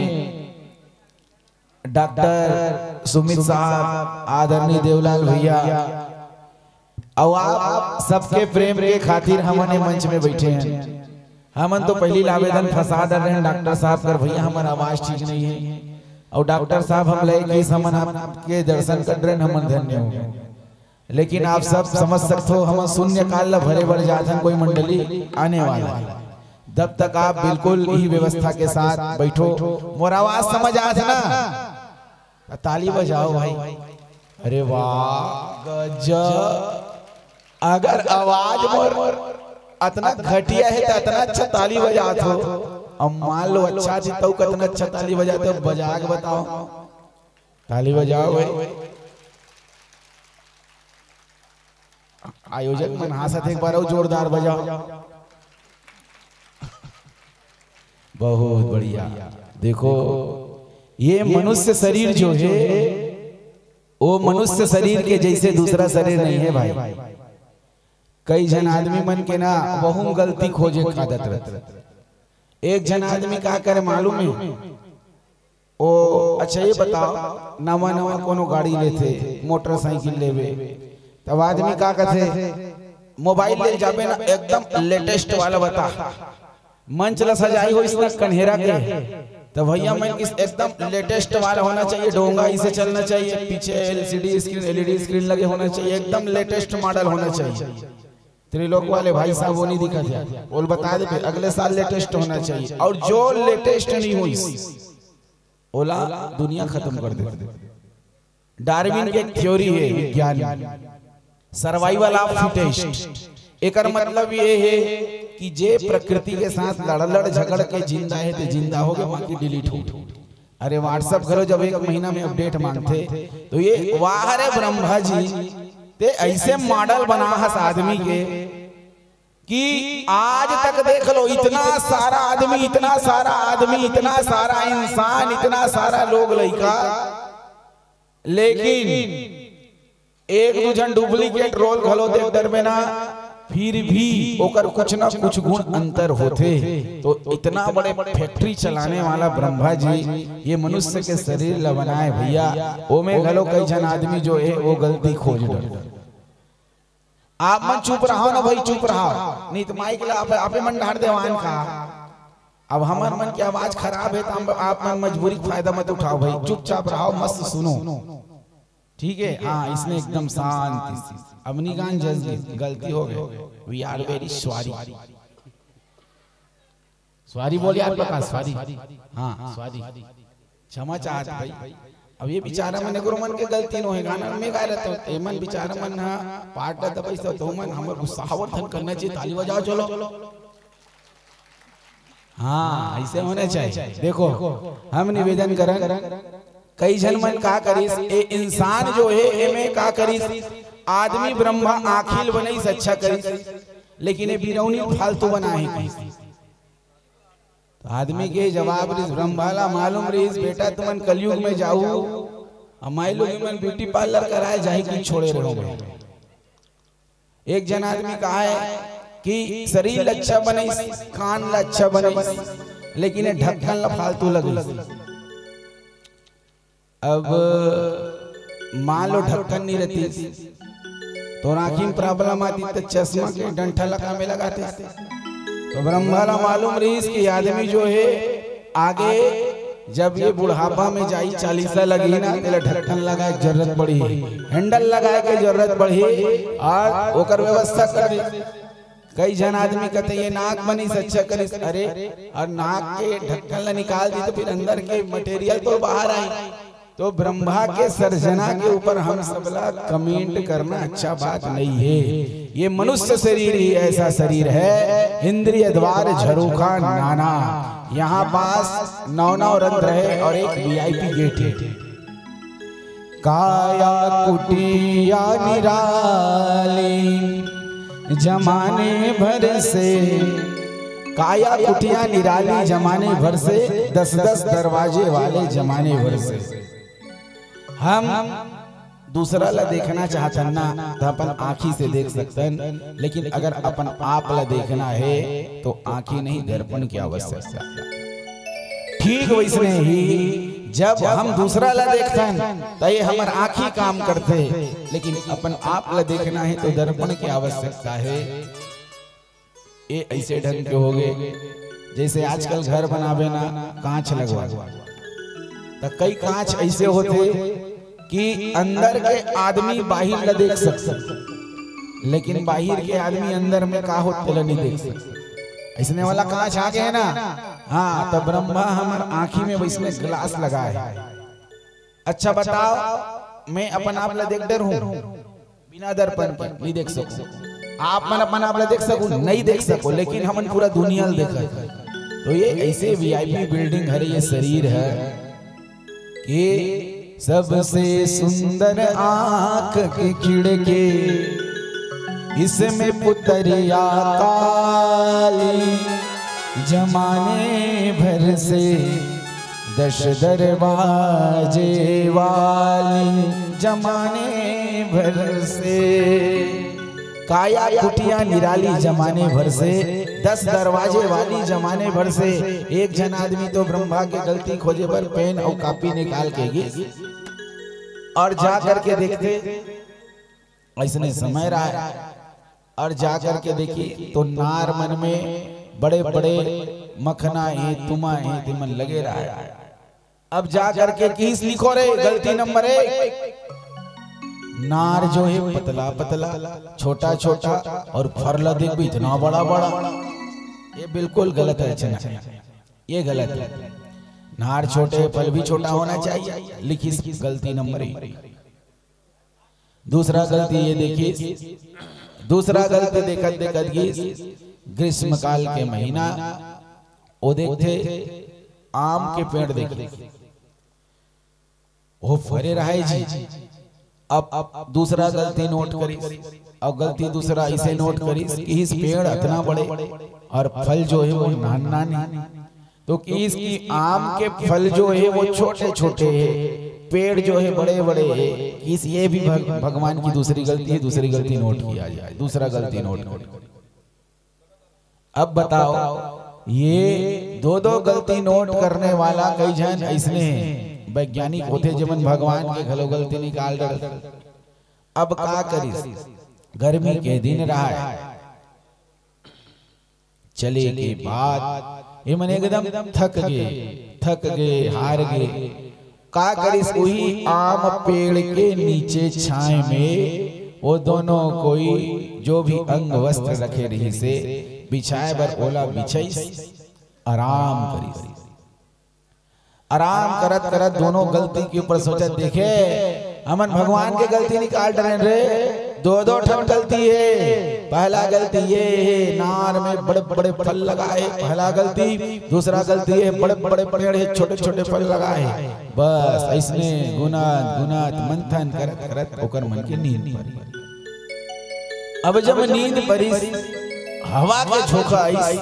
डॉक्टर सुमित साहब, आदरणीय देवलाल भैया, और आप सबके प्रेम के खातिर हमन ये मंच में बैठे हैं। हमन तो पहली आवेदन फंसा दे रहे हैं डॉक्टर साहब कर, भैया हमार आवाज ठीक नहीं है, और डॉक्टर साहब हम लय कि हमन आपके दर्शन कर रहे हैं, हमन धन्य हो। लेकिन आप सब समझ सकते हो, हम शून्य काल ला भरे बर जात हन, कोई मंडली आने वाला है। जब तक आप बिल्कुल ही व्यवस्था के साथ बैठो, मोर आवाज समझ आत ना, ताली बजाओ भाई। अरे वाह, गजब। अगर आवाज मोर अतना घटिया है तो अतना अच्छा ताली बजात हो, अब मान लो अच्छा थी तो कतना अच्छा ताली बजाते हो, बजा के बताओ। ताली बजाओ भाई। आयोजक मन हांसत हे, एक बार और जोरदार बजाओ। बहुत बढ़िया। देखो, ये मनुष्य शरीर जो है, वो मनुष्य शरीर के जैसे दूसरा शरीर नहीं है भाई। कई झन आदमी मन के ना वहू गलती खोजे के आदत रहथे। एक झन आदमी का करे मालूम है? ओ, अच्छा ये बताओ, नवा नवा कोनो गाड़ी लेथे, मोटरसाइकिल लेवे, तब आदमी का कथे, मोबाइल ले जाबे ना, एकदम लेटेस्ट वाला बता। मंच ला सजाई होइस ना कन्हेरा के, तो भैया मन किस एकदम लेटेस्ट वाला होना चाहिए, डोंगा इसे चलना चाहिए, पीछे एलसीडी स्क्रीन, एलईडी स्क्रीन लगे होना चाहिए, एकदम लेटेस्ट मॉडल होना चाहिए। त्रिलोक वाले भाई साहब वो नहीं दिखा था, बोल बता दे, अगले साल लेटेस्ट होना चाहिए, और जो लेटेस्ट नहीं होइस, ओला दुनिया खत्म कर दे। डार्विन के एक थ्योरी है विज्ञान, सर्वाइवल ऑफ फिटेस्ट। एकर मतलब ये है कि जे प्रकृति के साथ लड़ लड़ झगड़ के जिंदा है, ते जिंदा हो गए, बाकी डिलीट हो। अरे, WhatsApp करो, जब एक महीना में अपडेट मांगथे, तो ये वाह रे ब्रह्मा जी, ते ऐसे मॉडल बना हस आदमी के कि आज तक देख लो, इतना सारा आदमी, इतना सारा आदमी, इतना सारा इंसान, इतना सारा लोग लइका, लेकिन एक दू झन डुप्लीकेट रोल घलो देख डरबे ना, फिर भी ओकर कुछ ना कुछ गुण अंतर होथे। तो इतना बड़े फैक्ट्री चलाने वाला ब्रह्मा जी ये मनुष्य के शरीर ला बनाए भैया, ओमे घलो कई झन आदमी जो है वो गलती खोज डर। आप मन चुप रहो ना भाई, चुप रहो, नहीं तो माइक ला आप, आपे मन डार देवान का। अब हमर मन के आवाज खराब है, तो हम, आप मन मजबूरी के फायदा मत उठाओ भाई, चुपचाप रहो, मस्त सुनो। ठीक है, हाँ, इसने एकदम शांति से, अवनीकांत जस गलती हो गई, we are very sorry। Sorry बोल यार प्रकाश, सॉरी। हाँ, सॉरी। क्षमा चाहत भाई। अब ये बेचारा मन, एकरो मन के गलती नो हे, गाना में गा रहता हूँ। एमन बेचारा मन हा पार्ट ला दबाई सब, तो मन हमर गुस्सा आवर्धन करना चाहिए, ताली बजाओ, चलो। हाँ, ऐसे होना चाहिए। देखो, हम निवेदन करन, कई झन मन का करिस, ए इंसान जो हे, एमे का करिस, आदमी ब्रह्मा आँखी ल बनइस, अच्छा करिस, लेकिन ये बिरौनी फालतू बना हे कहिस। तो आदमी के जवाब रिस, ब्रह्मा ला मालूम रिस, बेटा तुमन कलयुग में जाऊ, अउ माई लोग मन ब्यूटी पार्लर कराए जाही कि छोड़े रहो। एक झन आदमी कहा है कि शरीर ला अच्छा बनइस, कान ला अच्छा बनइस, लेकिन ये ढक्कन ला फालतू लगइस। अब मान लो ढक्कन नहीं रहती, तो आँखी में प्रॉब्लम आती, तो चश्मा के डंठा लगा में लगाते। तो ब्रह्मा ला मालूम रहीस कि आदमी जो है, आगे जब ये बुढ़ापा में जाई, चालीसा लगी ना, तेला ढक्कन लगाए के जरूरत पड़ी, हैंडल लगाए के जरूरत पड़ी, और ओकर व्यवस्था कर दे। कई झन आदमी कहते, "ये नाक बनिस, अच्छा करिस।" अरे, और नाक के ढक्कन ला निकाल दी, तो फिर अंदर के मटेरियल तो बाहर आई। तो ब्रह्मा के सर्जना के ऊपर हम सबला कमेंट करना अच्छा बात नहीं है। ये मनुष्य शरीर ही ऐसा शरीर है, इंद्रिय द्वार झरोखा नाना। यहाँ पास नौ नौ रंध्र है और एक वीआईपी गेट है। काया कुटिया निराली जमाने भर से, काया कुटिया निराली जमाने भर से, दस दस दरवाजे वाले जमाने भर से। हम दूसरा ला देखना चाहतन ना, तो अपन आँखी से देख सकतन, लेकिन अगर अपन आप ला देखना है, तो आँखी नहीं, दर्पण की आवश्यकता। ठीक वैसने ही जब हम दूसरा ला देखतन, तो ये हमर आँखी काम करते, लेकिन अपन आप ला देखना है, तो दर्पण की आवश्यकता है। ये ऐसे ढंग के हो गए, जैसे आजकल घर बनावे ना, कांच लगवा, तो कई कांच ऐसे होते कि अंदर के आदमी बाहिर ला देख सकते, लेकिन बाहिर के आदमी अंदर में का होत, तेला नहीं देख सकते। ऐसने वाला कांच आ गए ना, हाँ, तो ब्रह्मा हमर आँखी में वैसने ग्लास लगा है। अच्छा बताओ, मैं अपन आप ला देख डरहूँ? बिना दर्पण के नहीं देख सको। आप मन अपन आप ला देख सको, नहीं देख सको, लेकिन हमन पूरा दुनिया ला देखत। तो ये ऐसे वीआईपी बिल्डिंग हरे, ये शरीर है कि सबसे सुंदर आँख की खिड़की, इसमें पुतरिया काली जमाने भर से, दस दरवाजे वाली जमाने भर से, काया कुटिया निराली जमाने भर से, दस दरवाजे वाली जमाने भर से। एक झन आदमी तो ब्रह्मा के गलती खोजे बर पेन अउ कॉपी निकाल के गिस और जा करके देखते, ऐसने समय रहा है। और जा करके देखी तो नार मन में बड़े बड़े मखना हे, तुमा हे, तेमन लगे रहा है। अब जा करके किस लिखो रे, गलती नंबर एक। नार जो है पतला पतला, छोटा छोटा, और फर ला देखबे इतना बड़ा बड़ा। ये बिल्कुल गलत रचना है, ये गलत है। नार छोटे, फल भी छोटा होना चाहिए, लिखिस गलती नंबर एक। दूसरा गलती ये देखिस, दूसरा गलती देखत देखत गिस, ग्रीष्मकाल के महीना, वो देखथे आम के पेड़ देखे, वो फरे रहे जी। अब, अब दूसरा गलती नोट करिस, अब गलती दूसरा इसे नोट करिस कि इस पेड़ इतना बड़े और फल जो है वो नान नान है। तो किस कि आम के फल जो है वो छोटे छोटे है, पेड़ जो है बड़े बड़े है, किस ये भी भग, भगवान की दूसरी गलती है, दूसरी गलती नोट किया जाए, दूसरा गलती नोट करिस। अब बताओ, ये दो दो गलती नोट करने वाला कई झन ऐसने हैं, वैज्ञानिक होथे जेमन भगवान के घलो गलती निकाल डरथे। अब का करिस, गर्मी के दिन रहा है, चले के बाद ये मन एकदम थक गे, थक गे, हार गे। का करिस, उही आम पेड़ के नीचे छांय में वो दोनों कोई जो भी अंग वस्त्र रखे रहिसे बिछाए बर ओला बिछाइस, आराम करिस। आराम करत करत दोनों गलती के ऊपर सोचत, देखे, हमन भगवान के गलती निकाल डरेन रे। दो दो ठन गलती हे। पहला गलती ये हे, नार में बड़े बड़े फल लगा हे, पहला गलती। दूसरा गलती ये, बड़े बड़े पेड़ हे, छोटे छोटे फल लगा हे। बस अइसने गुनात गुनात मंथन करत करत ओकर मन के नींद परी। अब जब नींद परी, हवा के झोंका आइस,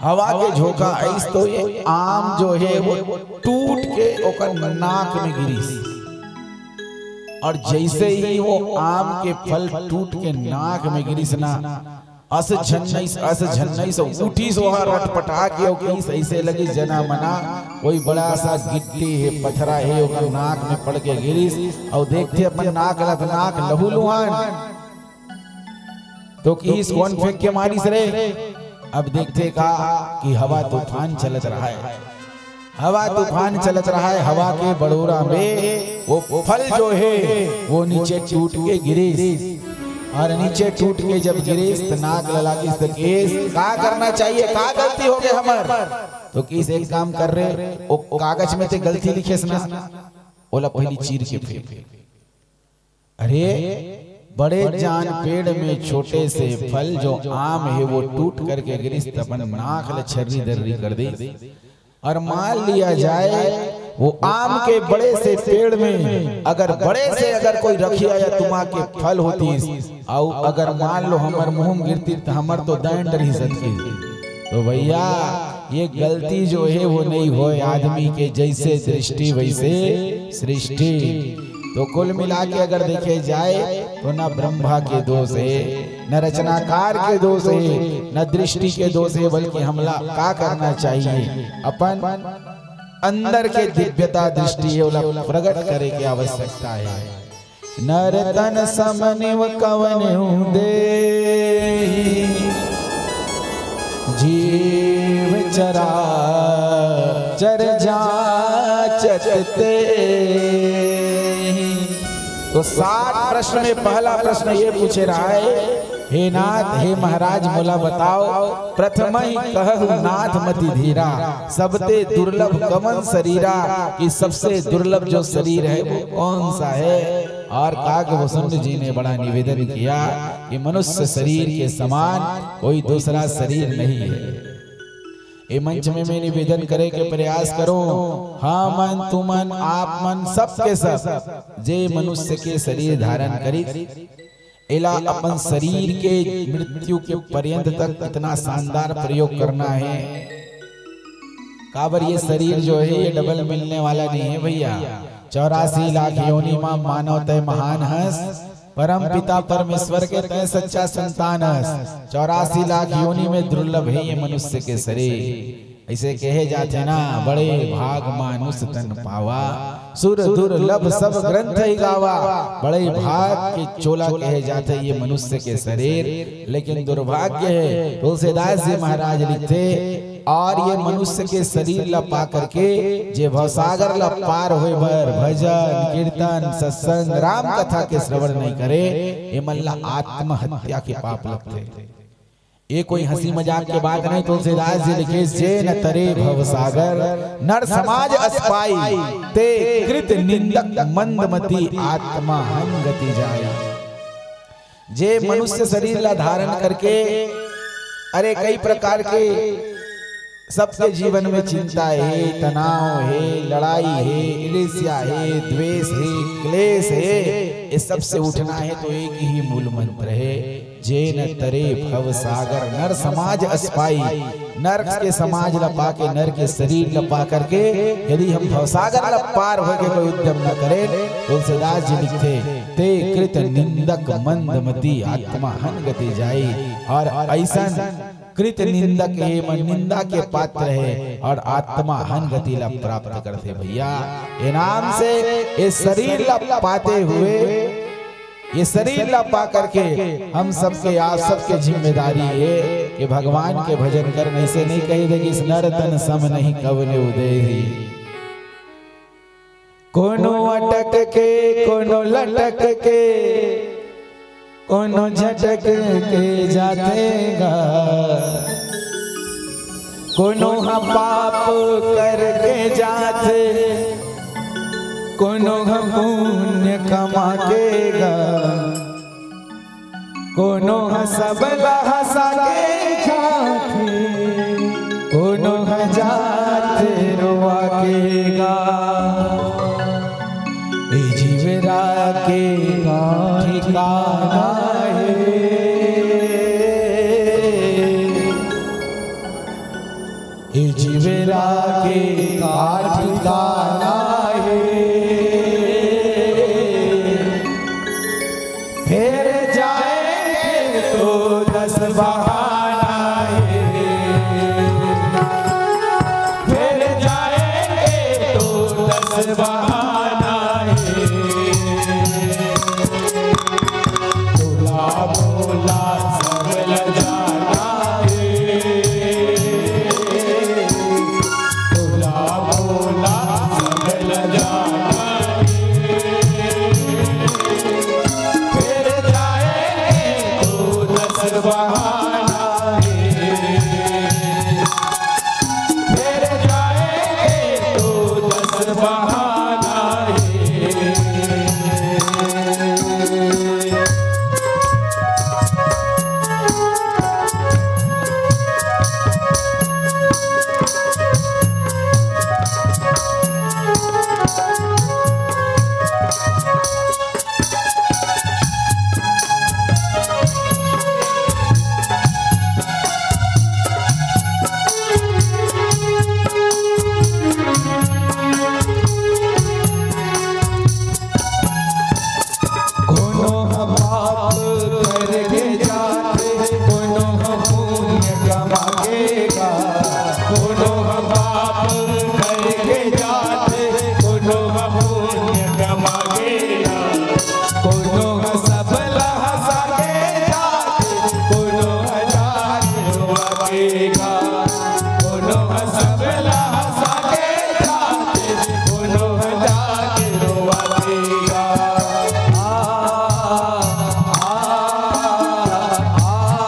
हवा के झोंका आइस तो ये आम जो हे वो टूट के ओकर नाक में गिरिस। और जैसे ही वो आम के फल टूट के नाक में गिरिस ना, अस झन्नइस, अस झन्नइस, उठिस ओहा रटपटा के, अउ कहिस, अइसे लगिस जना मना कोई बड़ा सा गिट्टी हे, पथरा हे, ओकर नाक में पड़ के गिरिस। अउ देखथे अपन नाक ल, त नाक लहू लुहान। तो कहिस, कोन फेंक के मारिस रे? अब देखथे का कि हवा तूफान चलत रहय, हवा तूफान चलत रहय, हवा के बड़ोरा में वो फल जो हे वो नीचे टूट के गिरिस। और नीचे टूट के जब गिरिस त नाक ल लागिस त कहिस, का करना चाहिए, का गलती हो गे हमर? तो कहिस, एक काम कर रे, ओ कागज में ते गलती लिखेस ना, ओला पहिली चीर के फेंक। अरे, बड़े जान पेड़ में छोटे से फल जो आम हे वो टूट करके गिरिस त अपन नाक ल छर्री दर्री कर दिस। और मान लिया जाए वो आम के बड़े से पेड़ में अगर बड़े से अगर कोई रखिया या तुमा के फल होतिस, अउ अगर मान लो हमर मुंह में गिरतिस त हमर तो दंड रहिस अतकी। तो भैया, ये गलती जो हे वो नइ होय आदमी के, जइसे दृष्टि वइसे सृष्टि। तो कुल मिला के अगर देखे जाए तो न ब्रह्मा के दोष हे, न रचनाकार के दोष हे, न दृष्टि के दोष हे, बल्कि हमला का करना चाहिए? अपन अंदर के दिव्यता दृष्टि हे, ओला प्रगट करे के आवश्यकता हे। नर तन सम निव कवन देहि, जीव चराचर जाचत तेहि। तो सात प्रश्न में पहला प्रश्न ये पूछे रहय, हे नाथ, हे महाराज, मोला बताओ, प्रथमहि कहहु नाथ मति धीरा, सबते दुर्लभ कवन शरीरा, कि सबसे दुर्लभ जो शरीर है वो कौन सा है? और काकभूषुंड जी ने बड़ा निवेदन किया कि मनुष्य शरीर के समान कोई दूसरा शरीर नहीं है। ए मंच में मैं निवेदन करे के प्रयास करूं, हमन, तुमन, आप मन, सब के सब, जे मनुष्य के शरीर धारण करिस, एला अपन शरीर के मृत्यु के पर्यंत तक कितना शानदार प्रयोग करना है। काबर ये शरीर जो है, ये डबल मिलने वाला नहीं है भैया। चौरासी लाख योनि मा मानव तय महान हस, परम पिता परमेश्वर के तय सच्चा संतान हस। चौरासी लाख योनि में दुर्लभ है ये मनुष्य के शरीर। अइसे कहे जाथे ना, बड़े भाग मानुष तन पावा, सुर दुर्लभ सब ग्रंथ ही गावा। बड़े भाग के चोला कहे जाथे ये मनुष्य के शरीर, लेकिन दुर्भाग्य है, तुलसीदास जी महाराज लिखथे, और ये मनुष्य के शरीर ला पा करके जे भवसागर ला पार होए बर भजन, कीर्तन, सत्संग, राम कथा के श्रवण नहीं करे, एमन ला आत्महत्या के पाप लगथे। ये कोई हंसी मजाक के बात नहीं। तुलसीदास जी लिखे, "जे न तरे भवसागर, नर समाज अस पाई, ते कृत निंदक मंदमती आत्मा हन गति जाई।" जे मनुष्य शरीर ला धारण करके, अरे, कई प्रकार के सबके जीवन में चिंता हे, तनाव हे, लड़ाई हे, ईर्ष्या हे, द्वेष हे, क्लेश हे, ये सबसे उठना है तो एक ही मूल मंत्र है, "जे न तरे भव सागर नर समाज अस पाई।" नर के समाज ला पाके, नर के शरीर ला पा करके यदि हम भवसागर ला पार होके कोई उद्यम न करें, तुलसीदास जी लिखथे, "ते कृत निंदक मंदमती आत्मा हन गति जाई।" और अइसन कृत निंदक हे, मन निंदा के पात्र हे और आत्मा हन गति ला प्राप्त करथे भैया। ए नाम से ए शरीर ला पाते हुए, ये शरीर ला पा करके हम सबके, आप सबके जिम्मेदारी हे कि भगवान के भजन कर। अइसे नहीं कही दे कि "इस नर तन सम नहीं कवने उदय ही।" कोनो अटक के, कोनो लटक के, कोनो झटक के जाथे गा। कोनो ह पाप करके जाथे, कोनो ह पुण्य कमा के गा। कोनो ह सबला हंसा के जाथे, कोनो ह जाथे रोवा के गा। ए जीवरा के का ठिकाना हे। ए जीवरा के का ठिकाना हे। फेर जाएंगे तो दस बहाना हे। फेर जाएंगे तो दस बहाना हे। बोला बोला सब ल जाना हे। बोला बोला सब ल जाना हे। फेर जाएंगे तो दस बहाना हे। फेर जाएंगे तो दस बहाना हे। कोनो ह पाप करके जाथे, कोनो ह पुण्य कमा के गा। कोनो ह पाप करके जाथे, कोनो ह पुण्य कमा के गा। कोनो ह सबला हंसा के जाथे, कोनो ह जाके रोवा के गा। कोनो ह सबला हंसा के जाथे, कोनो ह जाके रोवा के गा। आ, आ, आ,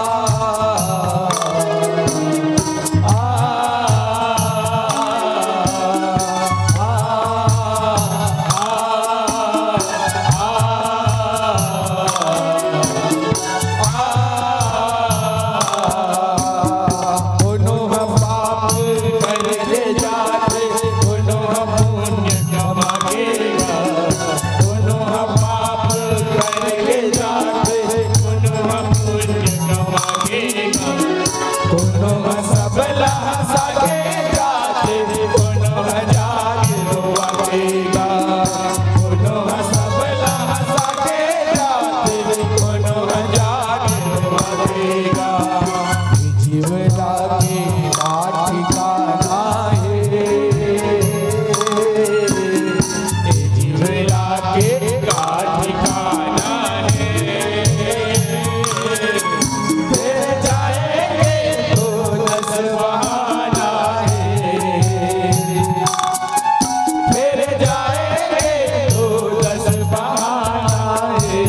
आ। कोनो ह पाप करके जाथे, कोनो ह पुण्य कमा के गा। कोनो ह पाप करके जाथे, कोनो ह पुण्य कमा के गा। कोनो ह सबला हंसा के जाथे, कोनो ह जाके रोवा के गा। कोनो ह सबला हंसा के जाथे, कोनो ह जाके रोवा के गा। जीवरा के का ठिकाना हे। ए जीवरा के का ठिकाना हे। फेर जाएंगे तो दस बहाना हे। फेर जाएंगे तो दस बहाना हे।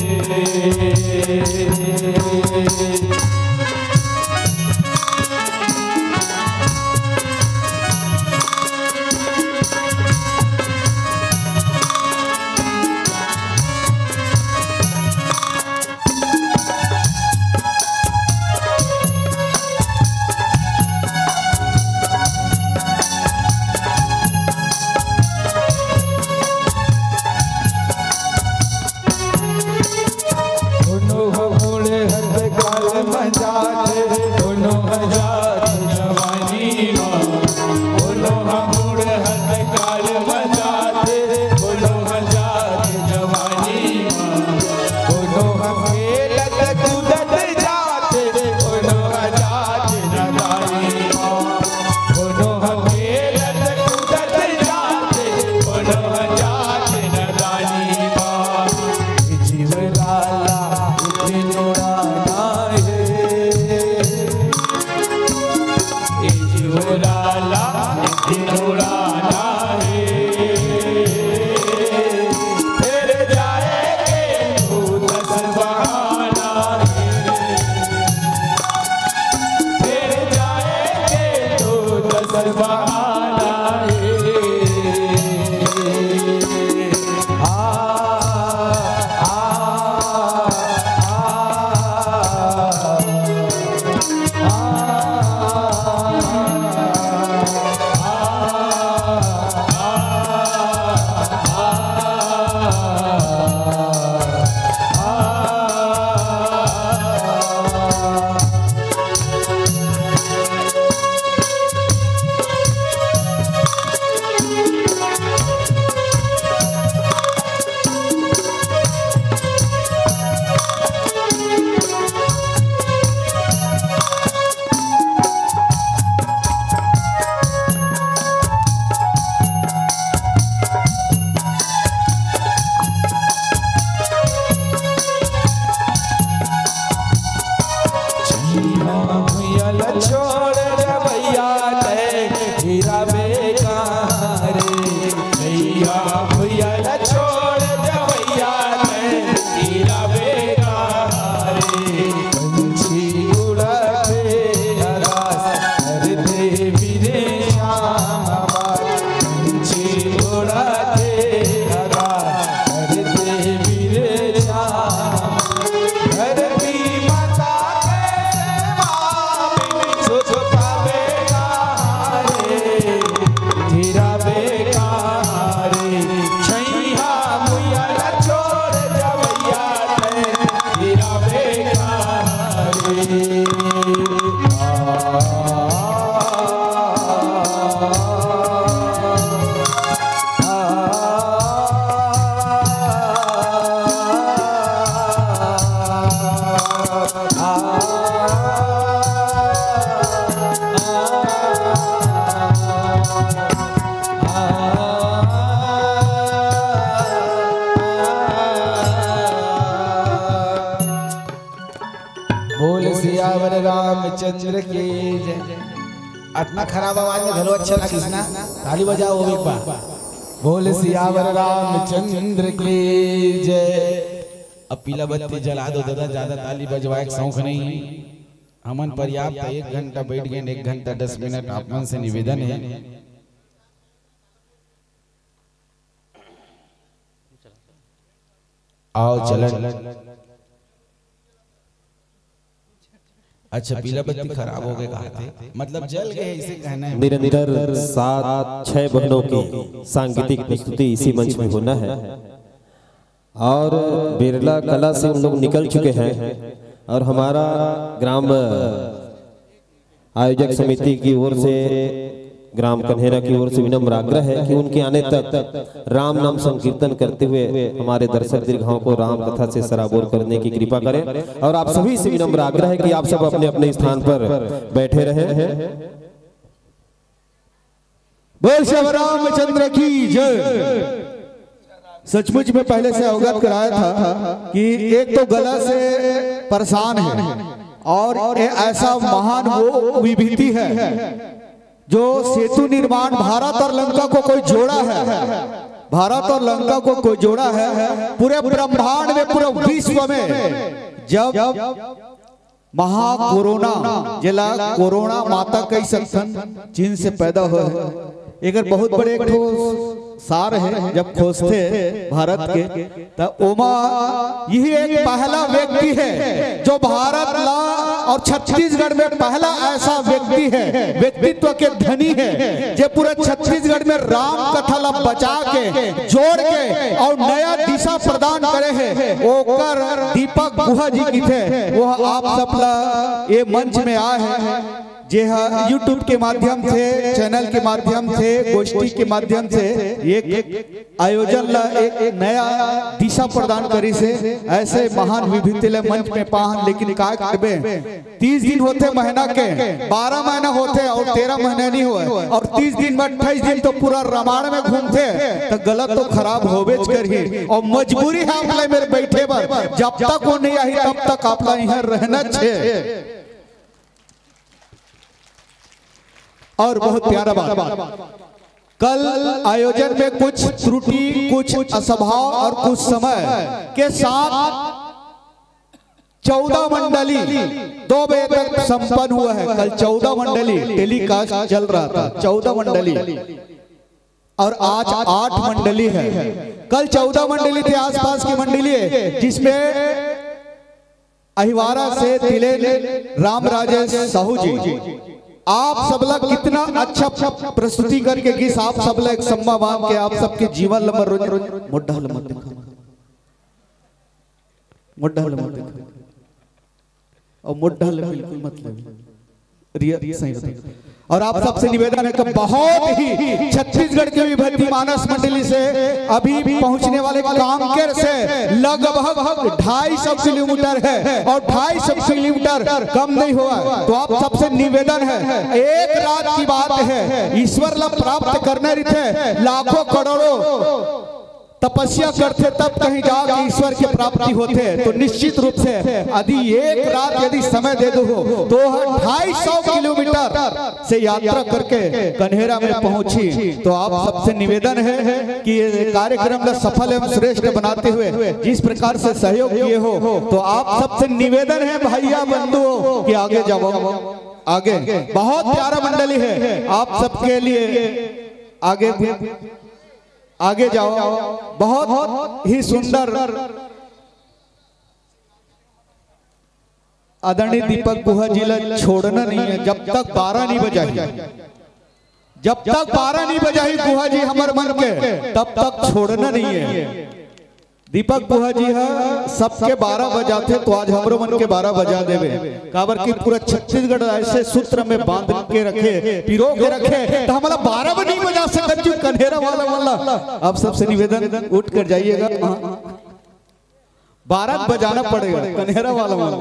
कोनो ह मुड़े हाथ काल म बहाना हे। आ, आ, आ, आ, आ, आ, आ, भुइया ल छोड़ जवैया तैं गिराबे कहाँ रे। भैया भुइया ल छोड़ जवैया तैं गिराबे कहाँ रे। पंछी उड़ाथे आकाश कर दे बिरे श्याम आवाज। पंछी उड़ाथे आकाश कर दे बिरे श्याम। धरती माता के सेवा बिन सुख पावे कहाँ रे। गिराबे कहाँ रे। छैया भुइया ल छोड़ जवैया तैं गिराबे कहाँ रे। आ, आ, आ, बोल सियावर रामचंद्र की जय। अतना खराब आवाज में घलो अच्छा लगिस ना, ताली बजाओ एक बार। बोल सियावर रामचंद्र की जय। अब पीला बत्ती जला दो दादा, ज्यादा ताली बजवाए के शौक नहीं। हमन पर्याप्त एक घंटा बैठ गए, एक घंटा दस मिनट आप मन से निवेदन है। आओ चलन। अच्छा, पीला बत्ती खराब हो गए कहा थे, मतलब जल गए, इसे कहना है। निरंतर सात छह बहनों की सांगीतिक प्रस्तुति इसी मंच में होना है। और बिरला कला से उन लोग निकल चुके हैं और हमारा ग्राम आयोजक समिति की ओर से, ग्राम कन्हेरा की ओर से विनम्र आग्रह है कि उनके आने तक राम नाम संकीर्तन करते हुए हमारे दर्शक दीर्घाओं को राम कथा से सराबोर करने की कृपा करें। और आप सभी से विनम्र आग्रह है कि आप सब अपने अपने स्थान पर बैठे रहें। बोल श्री रामचंद्र की जय। सचमुच में पहले से अवगत कराया था कि एक तो गला से परेशान है और ये ऐसा महान वो विभूति है जो सेतु निर्माण, भारत और लंका को कोई जोड़ा है, भारत और लंका को कोई जोड़ा है। पूरे ब्रह्मांड में, पूरे विश्व में जब महा कोरोना, जेला कोरोना माता कहि सकथन, चीन से पैदा होय हे। एकर बहुत बड़े एक ठो सार हे, जब खोजथे भारत के, त ओमा यही एक पहला व्यक्ति हे, जो भारत ला और छत्तीसगढ़ में पहला ऐसा व्यक्ति हे, व्यक्तित्व के धनी हे, जे पूरा छत्तीसगढ़ में राम कथा ला बचा के, जोड़ के और नया दिशा प्रदान करे हे, ओकर दीपक गुहा जी किथे, वो आप सब ला ये मंच में आए हे, जे हा YouTube के माध्यम से, चैनल के माध्यम से, गोष्ठी के माध्यम से एक आयोजन ला एक नया दिशा प्रदान करिस हे। ऐसे महान विभूति ले मंच में पाहन, लेकिन का करबे, तीस दिन होथे महीना के, बारह महीना होथे और तेरह महीना नहीं होय, और तीस दिन में अट्ठाईस दिन तो पूरा रामायण में घूमथे, त गलत तो खराब होबेच करही। और मजबूरी हे आप ला मेर बैठे बर, जब तक वो नहीं आही तब तक आप ला इहाँ रहना छे। और बहुत प्यारा बात, कल आयोजन में कुछ त्रुटि, कुछ असंभव और कुछ समय के साथ चौदह मंडली दो बजे तक संपन्न हुआ है। कल चौदह मंडली टेलीकास्ट चल रहा था, चौदह मंडली, और आज आठ मंडली है। कल चौदह मंडली थे, आसपास की मंडली है, जिसमें अहिवारा से तिलेन राम राजेश साहू जी, आप सबला कितना अच्छा प्रस्तुति करके गिस, आप सबला एक सम्मा बांध के आप सबके जीवन ल मैं रोज मोड्डा ल मत देखा, मोड्डा ल मत देखा, और मोड्डा ल बिल्कुल मत ले। रिया, सही बता। और आप सबसे निवेदन है कि बहुत ही छत्तीसगढ़ के विभक्ति मानस मंडली से अभी पहुंचने वाले कांकेर से लगभग ढाई सौ किलोमीटर है, और ढाई सौ किलोमीटर कम नहीं हुआ है। तो आप सबसे निवेदन है, एक रात की बात है, ईश्वर ला प्राप्त करना रहिथे, लाखों करोड़ों तपस्या करथे तब कहीं जाके ईश्वर के प्राप्ति होथे। तो निश्चित रूप से यदि एक रात यदि समय दे दो हो, तो हर ढाई सौ किलोमीटर से यात्रा करके कन्हेरा में पहुंची। तो आप सबसे निवेदन है कि ये कार्यक्रम का सफल एवं श्रेष्ठ बनाते हुए जिस प्रकार से सहयोग किए हो, तो आप सबसे निवेदन है भैया बंधु कि आगे जाओ, आगे। बहुत प्यारा मंडली है, आप सबके लिए आगे, आगे जाओ। बहुत ही सुंदर। आदरणीय दीपक गुहा जी ला छोड़ना नहीं है, जब तक बारह नहीं बजाही, जब तक बारह नहीं बजाही गुहा जी हमर मन के, तब तक छोड़ना नहीं है। दीपक गुहा जी हा सबके बारह बजाथे, तो आज हमरो मन के बारह बजा देवे। काबर कि पूरा छत्तीसगढ़ ऐसे सूत्र में बांध के रखे, पिरो के रखे, तो हमला बारह भी नहीं बजा सकत जी, कन्हेरा वाला वाला। आप सबसे निवेदन, उठ कर जाइएगा, हाँ। बारह बजाना पड़ेगा कन्हेरा वाला वाला।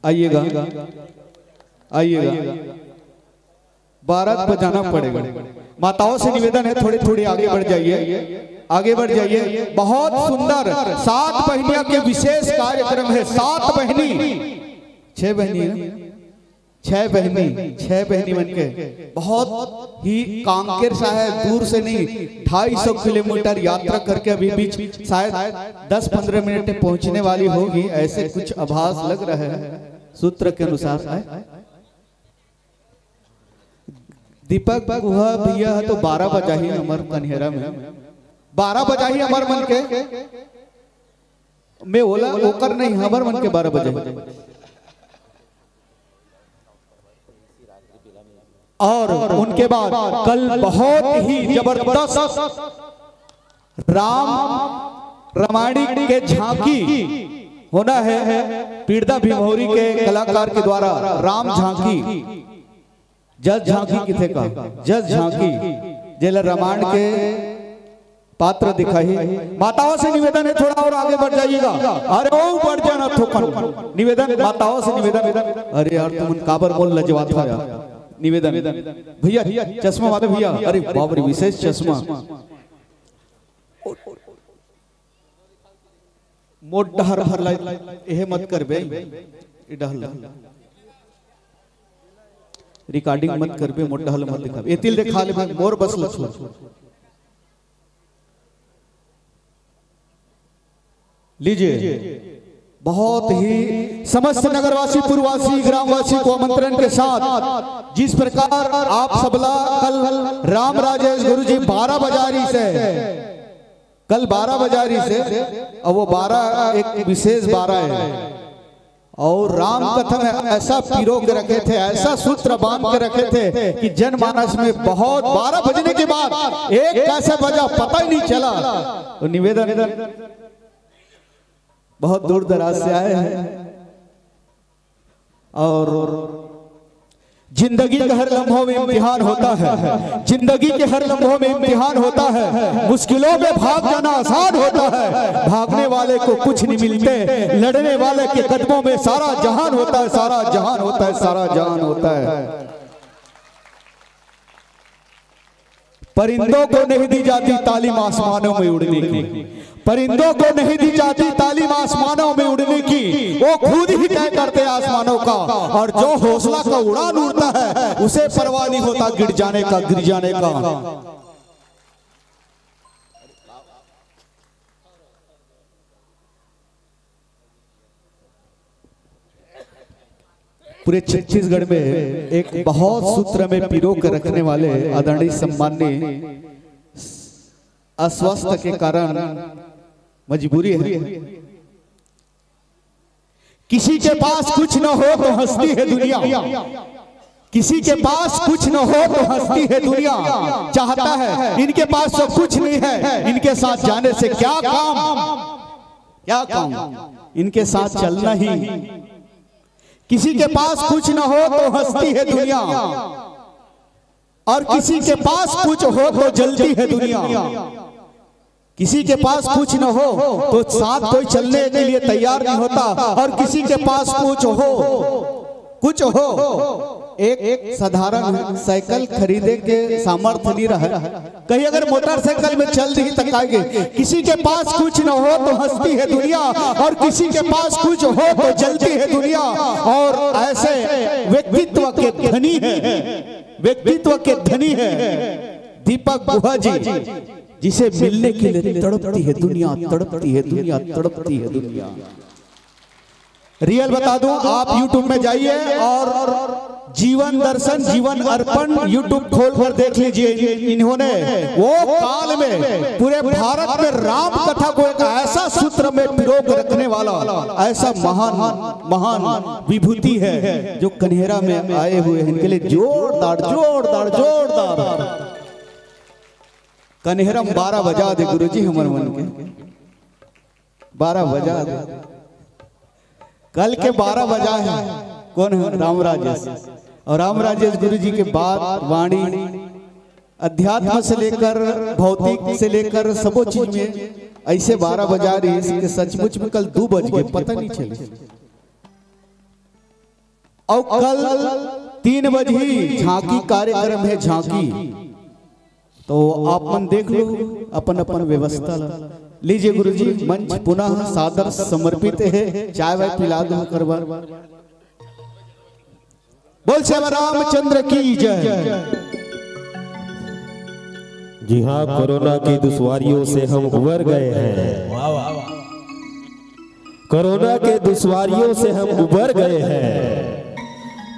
आइएगा, आइएगा, बारह बजाना पड़ेगा। माताओं से निवेदन है, थोड़ी थोड़ी आगे बढ़ जाइए, आगे बढ़ जाइए। बहुत सुंदर सात बहनिया के विशेष कार्यक्रम है। सात बहनी, छह बहनी है, छह बहनी, छह बहनी बन के बहुत ही कांकेर साहब दूर से नहीं, ढाई सौ किलोमीटर यात्रा करके अभी बीच शायद दस पंद्रह मिनट में पहुंचने वाली होगी, ऐसे कुछ आभास लग रहा है सूत्र के अनुसार। दीपक गुहा भैया है तो बारह बजाही हमर कन्हेरा में, बारह बजाही हमर मन के, मैं ओला ओकर नहीं, हमर मन के बारह बजे। और उनके बाद कल बहुत ही जबरदस्त राम रामायणी के झांकी होना है, पीड़दा भिमौरी के कलाकार के द्वारा राम झांकी, जस झांकी किथे का, जस झांकी, जेला रामायण के पात्र दिखाही। माताओं से निवेदन है, थोड़ा और आगे बढ़ जाइएगा। अरे ओ बढ़ जाना थोकन, निवेदन, माताओं से निवेदन। अरे यार, तुमन काबर मोल लजवात हो यार। निवेदन भैया, चश्मा वाले भैया, अरे बाप रे, विशेष चश्मा। मोर डहर भर ला एहे मत करबे, ए डहर ला। रिकॉर्डिंग मत करबे, मोर डहर ला मत दिखाबे। एतिल देखा लेबे, मोर बस ला छोड़। लीजिए, बहुत ही समस्त नगरवासी, पुरवासी, ग्रामवासी को आमंत्रण के साथ जिस प्रकार आप सबला कल राम राजेश गुरु जी बारह बजारी से, कल बारह बजारी से, और वो बारह एक विशेष बारह है। और राम कथा में ऐसा पिरो के रखे थे, ऐसा सूत्र बांध के रखे थे कि जनमानस में बहुत, बारह बजने के बाद एक कैसे बजा पता ही नहीं चला। तो निवेदन, बहुत दूर दराज से आए हैं और जिंदगी के हर लम्हों में इम्तिहान होता है, जिंदगी के हर लम्हों में इम्तिहान होता है। मुश्किलों में भाग जाना आसान होता है, भागने वाले को कुछ नहीं मिलते। लड़ने वाले के कदमों में सारा जहान होता है, सारा जहान होता है, सारा जहान होता है। परिंदों को नहीं दी जाती तालीम आसमानों में उड़ने की, परिंदों को नहीं दी जाती तालीम आसमानों में उड़ने की, वो खुद ही तय करते आसमानों का। और जो हौसला का उड़ान उड़ता है, उसे परवाह नहीं होता गिर जाने का, गिर जाने का। पूरे छत्तीसगढ़ में एक बहुत सूत्र में पिरो कर रखने वाले आदरणीय सम्माननीय अस्वस्थ के कारण मजबूरी है। किसी के पास कुछ न हो तो हंसती है दुनिया, किसी के पास कुछ न हो तो हंसती है दुनिया। चाहता है इनके पास तो कुछ नहीं है, इनके साथ जाने से क्या काम, क्या काम, इनके साथ चलना ही। किसी के पास कुछ न हो तो हंसती है दुनिया, और किसी के पास कुछ हो तो जलती है दुनिया। किसी के पास कुछ न हो तो साथ कोई चलने के लिए तैयार नहीं होता, और किसी के पास कुछ हो, कुछ हो, एक साधारण साइकिल खरीदे के सामर्थ्य नहीं रहे, कहीं अगर मोटरसाइकिल में चल दी तो कागे। किसी के पास कुछ न हो तो हंसती है दुनिया, और किसी के पास कुछ हो तो जलती है दुनिया। और ऐसे व्यक्तित्व के धनी है, व्यक्तित्व के धनी है दीपक गुहा जी, जिसे मिलने के लिए तड़पती है दुनिया, तड़पती है दुनिया, तड़पती है दुनिया। रियल बता दूं, आप YouTube में जाइए और जीवन दर्शन, जीवन अर्पण YouTube खोल कर देख लीजिए। इन्होंने वो काल में पूरे भारत में राम कथा को एक ऐसा सूत्र में पिरो के रखने वाला ऐसा महान, महान विभूति है जो कन्हेरा में आए हुए हैं। इनके लिए जोरदार, जोरदार, जोरदार। कन्हेरा में बारह बजा दे गुरुजी हमर मन के। बारह बजा दे। कल के बारह बजा है। कौन है? राम राजेश। और राम राजेश गुरु जी के बात, वाणी, अध्यात्म से लेकर, भौतिक से लेकर सबो चीज में ऐसे बारह बजा रही है कि सचमुच में कल दो बज गए, पता नहीं चले। और कल तीन बजे ही झांकी कार्यक्रम है, झांकी। तो आप मन देख लो अपन अपन व्यवस्था ला। लीजिए गुरुजी, मंच पुनः सादर समर्पित है। चाय वाय पिला दो करवा। बोल सेवा रामचंद्र की जय। जी हाँ, कोरोना की दुश्वारियों से हम उबर गए हैं। वाह, वाह, वाह। कोरोना के दुश्वारियों से हम उबर गए हैं,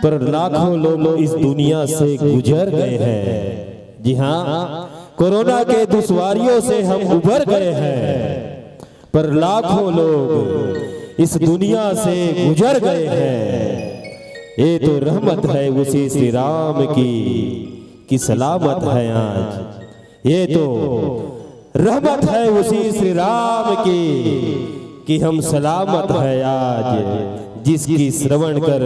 पर लाखों लोग इस दुनिया से गुजर गए हैं। जी हाँ, कोरोना के दुश्वारियों से हम उबर गए हैं, पर लाखों लोग इस दुनिया से गुजर गए हैं। ये तो रहमत है उसी श्री राम की कि सलामत है आज। ये तो रहमत है उसी श्री राम की कि हम सलामत है आज, जिसकी श्रवण कर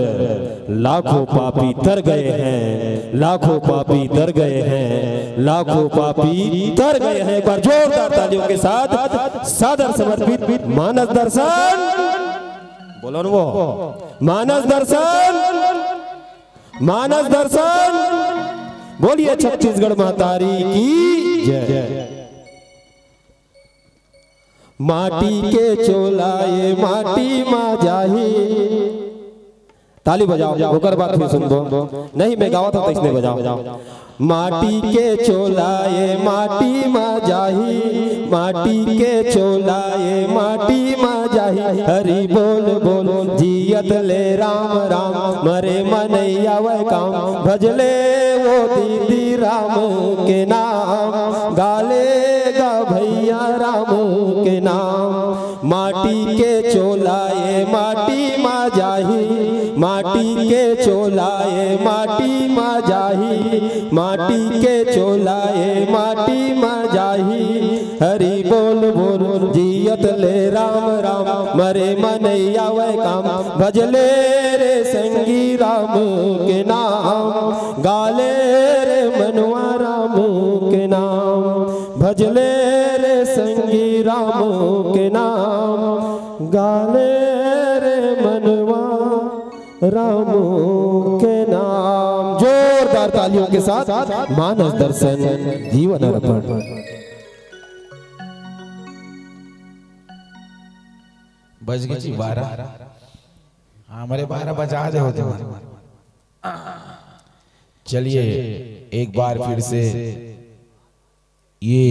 लाखों पापी तर गए हैं, लाखों पापी तर गए हैं, लाखों पापी तर गए हैं। एक बार जोरदार तालियों के साथ सादर समर्पित मानस दर्शन, बोलो न वो, मानस दर्शन, मानस दर्शन। बोलिए छत्तीसगढ़ महतारी की जय। माटी के चोला ये माटी मा जाही। ताली बजाओ, ओकर बाद फिर सुनबो। नहीं, मैं गावत हूँ, तो इसने बजाओ। माटी के चोला ये माटी मा जाही, माटी के चोला ये माटी मा जाही। हरि बोल बोल जियत ले राम राम, मरे मा नइ आवय काम। भजले वो दीदी राम के नाम, गाले गा भैया राम के नाम। माटी के चोला ये माटी मा जाही, माटी के चोला ये माटी मा जाही, माटी के चोला ये माटी मा जाही। हरि बोल बोल जियत ले राम राम, मरे मा नइ आवय काम। भजले रे संगी राम के नाम, गाले रे मनवा राम के नाम। भजले रे संगी राम के नाम, गाले रे मनवा राम के नाम। जोरदार तालियों के साथ मानस दर्शन जीवन अर्पण। बज गए जी बारह। हाँ, हमारे बारह बजा दे होते हैं। चलिए, एक बार फिर से ये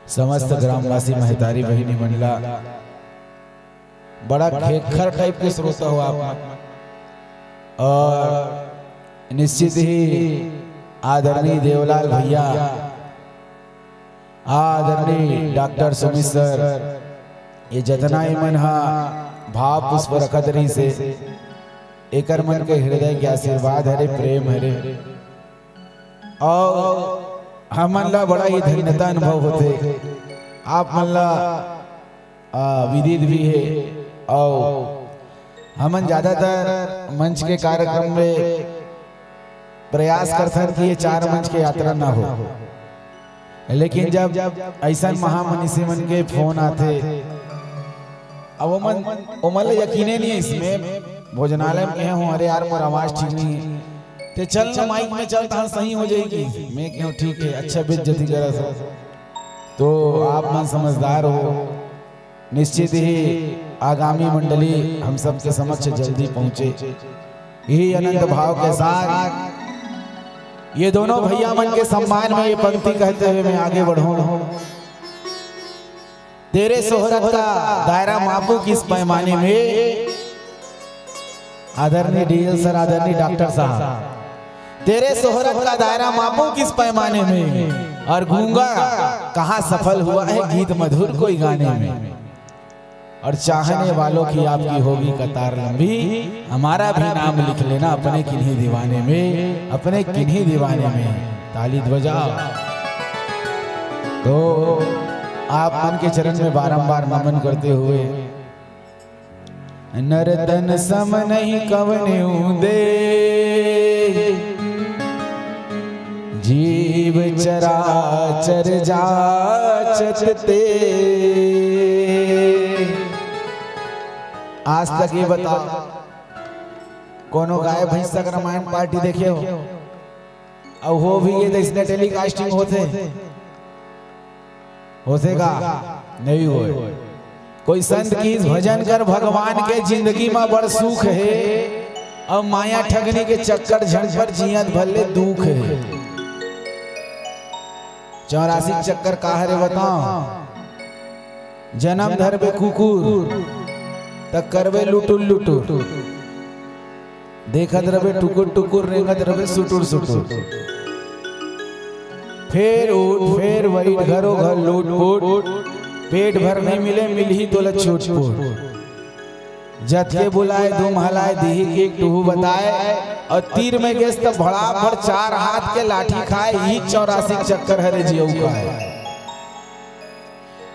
समस्त ग्रामवासी महतारी बहिनी मंडला, बड़ा खेखर टाइप के श्रोता हो आप। और निश्चित ही आदरणीय देवलाल भैया, आदरणीय डॉक्टर सुमित सर, ये जतना ही मन हा भाव पुष्प रखत रहिसे, एकर मन के हृदय के आशीर्वाद हरे, प्रेम हरे। और हमन ला बड़ा ही धन्यता अनुभव होथे, आप मन ला, आ, विदित भी हे। और हमन ज्यादातर मंच के कार्यक्रम में प्रयास करथन कि ये चार मंच के यात्रा ना हो, लेकिन जब ऐसन महामनीषी मन के फोन आथे, अब ओमन, ओमन ला यकीने नहीं इसमें, भोजनालय में कहे हूँ, "अरे यार, मोर आवाज ठीक नहीं है।" "ते चल ना, माइक में चल, तहाँ सही हो जाएगी।" मैं कहूँ, "ठीक है, अच्छा बेइज्जती करत हो।" तो आप मन समझदार हो, निश्चित ही आगामी मंडली हम सबके समक्ष जल्दी पहुँचे। यही अनंत भाव के साथ ये दोनों भैया मन के सम्मान में ये पंक्ति कहते हुए मैं आगे बढ़ूँ। तेरे शोहरत का दायरा मापूं किस पैमाने में, आदरणीय डीएल सर, आदरणीय डॉक्टर साहब, तेरे शोहरत का दायरा मापूं किस पैमाने में, और गूंगा कहाँ सफल हुआ है गीत मधुर कोई गाने में। और चाहने वालों की आपकी होगी कतार लंबी, हमारा भी नाम लिख लेना अपने किन्हीं दीवाने में, अपने किन्हीं दीवाने में। ताली बजाओ। तो आप मन के चरण में बारंबार नमन करते हुए, नर तन सम नहीं कवनेऊ दे, जीव चराचर जाचत ते। आज तक ये बताओ, कोनो गाय भैंस तक रामायण पार्टी देखे हो? अउ हो भी ये तो इसने टेलीकास्टिंग होथे, होथे का? नहीं होय। कोई संत की भजन कर भगवान के, जिंदगी में बड़ सुख है, अब माया ठगनी के चक्कर झंड पर जियत भले दुख है। चौरासी चक्कर का हरे बताओ? जन्म धरबे कुकुर, त करबे लुटुर लुटुर। देखत रबे टुकुर टुकुर, रेंगत रबे सुटुर सुटुर। फेर उठ, फेर बइठ, घरो घर लूट पुट। पेट भर नहीं मिले, मिलही तोला छूट पुट। जतके बुलाए, दुम हलाए, दिही के टुहू बताए। और तीर में गेस त भड़ा भड़ चार हाथ के लाठी खाए, ही चौरासी चक्कर हरे जियऊ खाए।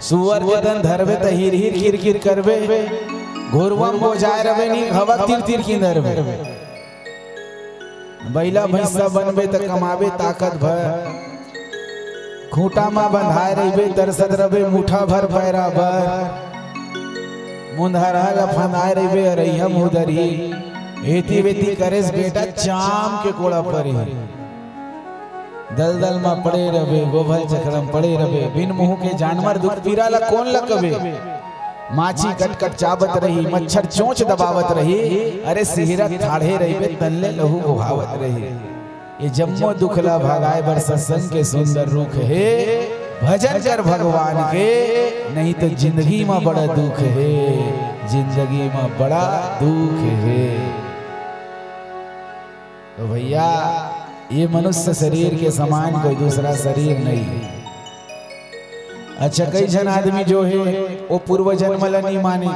सुअर के तन धरबे त हिर हिर किर किर करबे, घुरवा म बोजाए रबे नी हवा तीर तीर किंदरबे। बइला भैंसा बनबे त कमाबे ताकत भर, खूंटा म बंधाए रहिबे तरसत रबे मुठा भर पैरा बर। मुंधरहा ल फंदाए रहिबे अरइहा मुदरी, एती वेती करेस बेटा चाम के कोड़ा परी। दलदल म पड़े रबे, गोभल चखड़ा म पड़े रबे, बिन मुंह के जानवर दुख पीरा ला कोन लकबे? माछी कट कट चाबत रही, मच्छर चोंच दबावत रही, अरे सिहरत ठाढ़े रहिबे, तन ले लहू बोहावत रही। ये जम्मो दुख ला भगाए बर सत्संग के सुंदर रूख हे, भजन कर भगवान के, नहीं तो जिंदगी म बड़ा दुख हे, जिंदगी म बड़ा दुख हे। तो भैया, ये मनुष्य शरीर के समान कोई दूसरा शरीर नहीं है। अच्छा, कई झन आदमी जो है, वो पूर्व जन्म ला नहीं माने।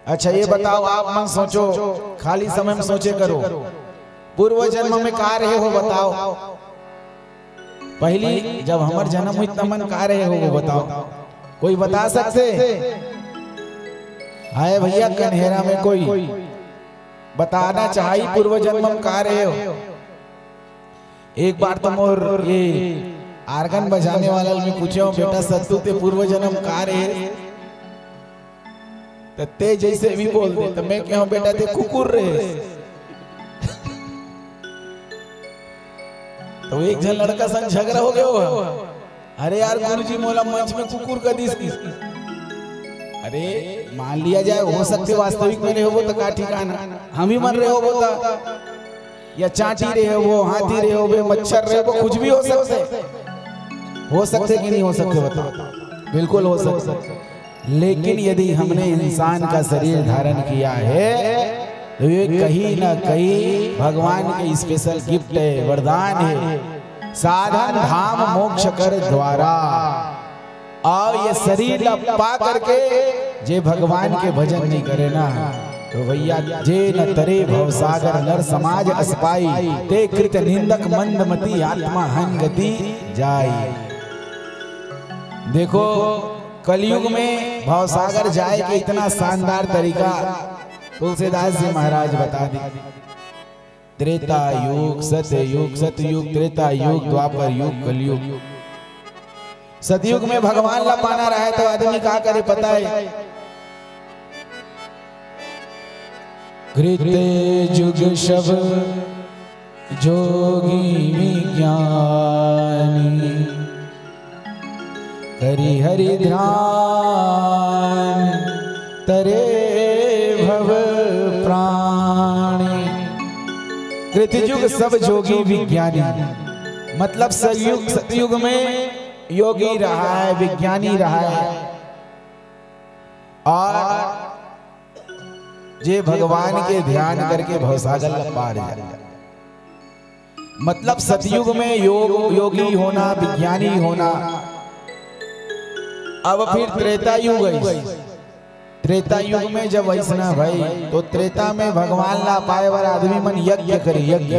अच्छा, ये बताओ, आप मन सोचो, खाली समय में सोचे करो, पूर्व जन्म में का रहे हो, बताओ। पहली जब हमर जन्म हुई, तमन का रहे हो, वो बताओ। कोई बता सकथे? हाय भैया, कन्हेरा में कोई बताना चाही पूर्व जन्म में का रहे हो? एक बार तो मोर ये आर्गन बजाने वाला ल मैं पूछे हूँ, "बेटा सत्तू, ते पूर्व जन्म का रहे?" त ते जैसे भी बोल दे, त मैं कहूँ, "बेटा, ते कुकुर रहे।" तो एक झन लड़का संग झगड़ा हो गया हुआ, "अरे यार गुरुजी, मोला मंच में कुकुर कहिस।" अरे मान लिया जाए, हो सकथे वास्तविक में रहे होबो त का ठिकाना, हम ही मन रहे होबो त, या चांटी रहे होबो, हाथी रहे होबे, मच्छर रहे होबो, कुछ भी हो सकथे। हो सकथे कि नहीं हो सकथे, बताओ? बिल्कुल हो सकथे। लेकिन यदि हमने इंसान का शरीर धारण किया है, तो ये कहीं ना कहीं भगवान के स्पेशल गिफ्ट है, वरदान है। साधन धाम मोक्ष कर द्वारा। अउ ये शरीर ला पा करके जे भगवान के भजन नहीं करे ना, तो भैया, जे न तरे भवसागर नर समाज अस पाई, ते कृत निंदक मंद मति आत्मा हन गति जाई। देखो, कलयुग में भवसागर जाए के इतना शानदार तरीका तुलसीदास जी महाराज बता दी। त्रेता युग, सतयुग, सतयुग, त्रेता युग, द्वापर युग, कलयुग। सतयुग में भगवान ला पाना रहे तो आदमी का करे, पता है? कृत जुग सब जोगी विज्ञानी, करि हरि ध्यान तरे भव प्राणी। कृतयुग सब जोगी विज्ञानी, मतलब सतयुग, सतयुग में योगी रहा है, विज्ञानी रहा है, और जे भगवान के ध्यान करके भवसागर ला पार जाए। मतलब सतयुग में योग, योगी होना, विज्ञानी होना। अब फिर त्रेता युग है। त्रेता युग में जब वैसना भाई, तो त्रेता में भगवान ला पाए वाला आदमी मन यज्ञ करे, यज्ञ।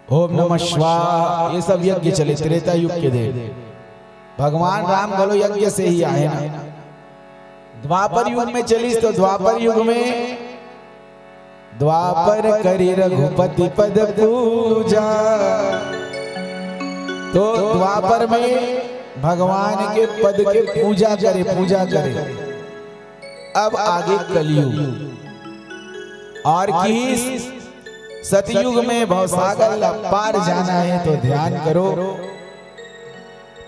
ओम नमः शिवाय, ये सब यज्ञ चले त्रेता युग के दिन। भगवान राम घलो यज्ञ से ही आए ना। द्वापर युग में चलिस तो द्वापर युग में द्वापर करि रघुपति पद पूजा। तो द्वापर में भगवान के पद के पूजा करे, पूजा करे। अब आगे कलयुग। और किहिस सतयुग में भवसागर ला पार जाना है तो ध्यान करो।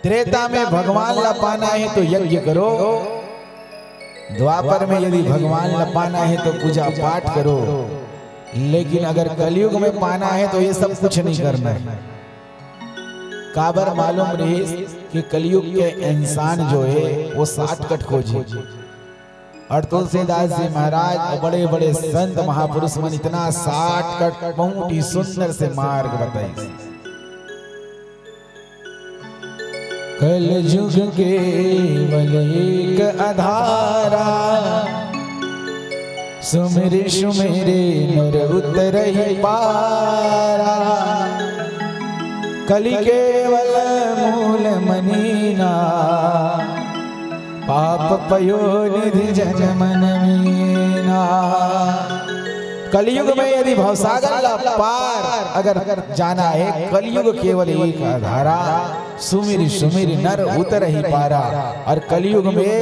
त्रेता में भगवान ला पाना है तो यज्ञ करो। द्वापर में यदि भगवान ला पाना है तो पूजा पाठ करो। लेकिन अगर कलयुग में पाना है तो ये सब कुछ नहीं करना है। काबर मालूम रहिस कि कलयुग के इंसान जो है वो शॉर्टकट खोजे। और तुलसीदास जी महाराज और बड़े बड़े संत महापुरुष मन इतना शॉर्टकट बहुत ही सुंदर से मार्ग बताइस। कलयुग केवल एक आधारा, सुमिरि सुमिरि नर उतरहि पारा। कलि केवल मूल मनीना, पाप पयो निधि जन मन मीना। कलयुग में यदि भवसागर ला पार अगर जाना है, कलयुग केवल एक आधारा, सुमिरि सुमिरि नर उतरहि पारा। और कलयुग में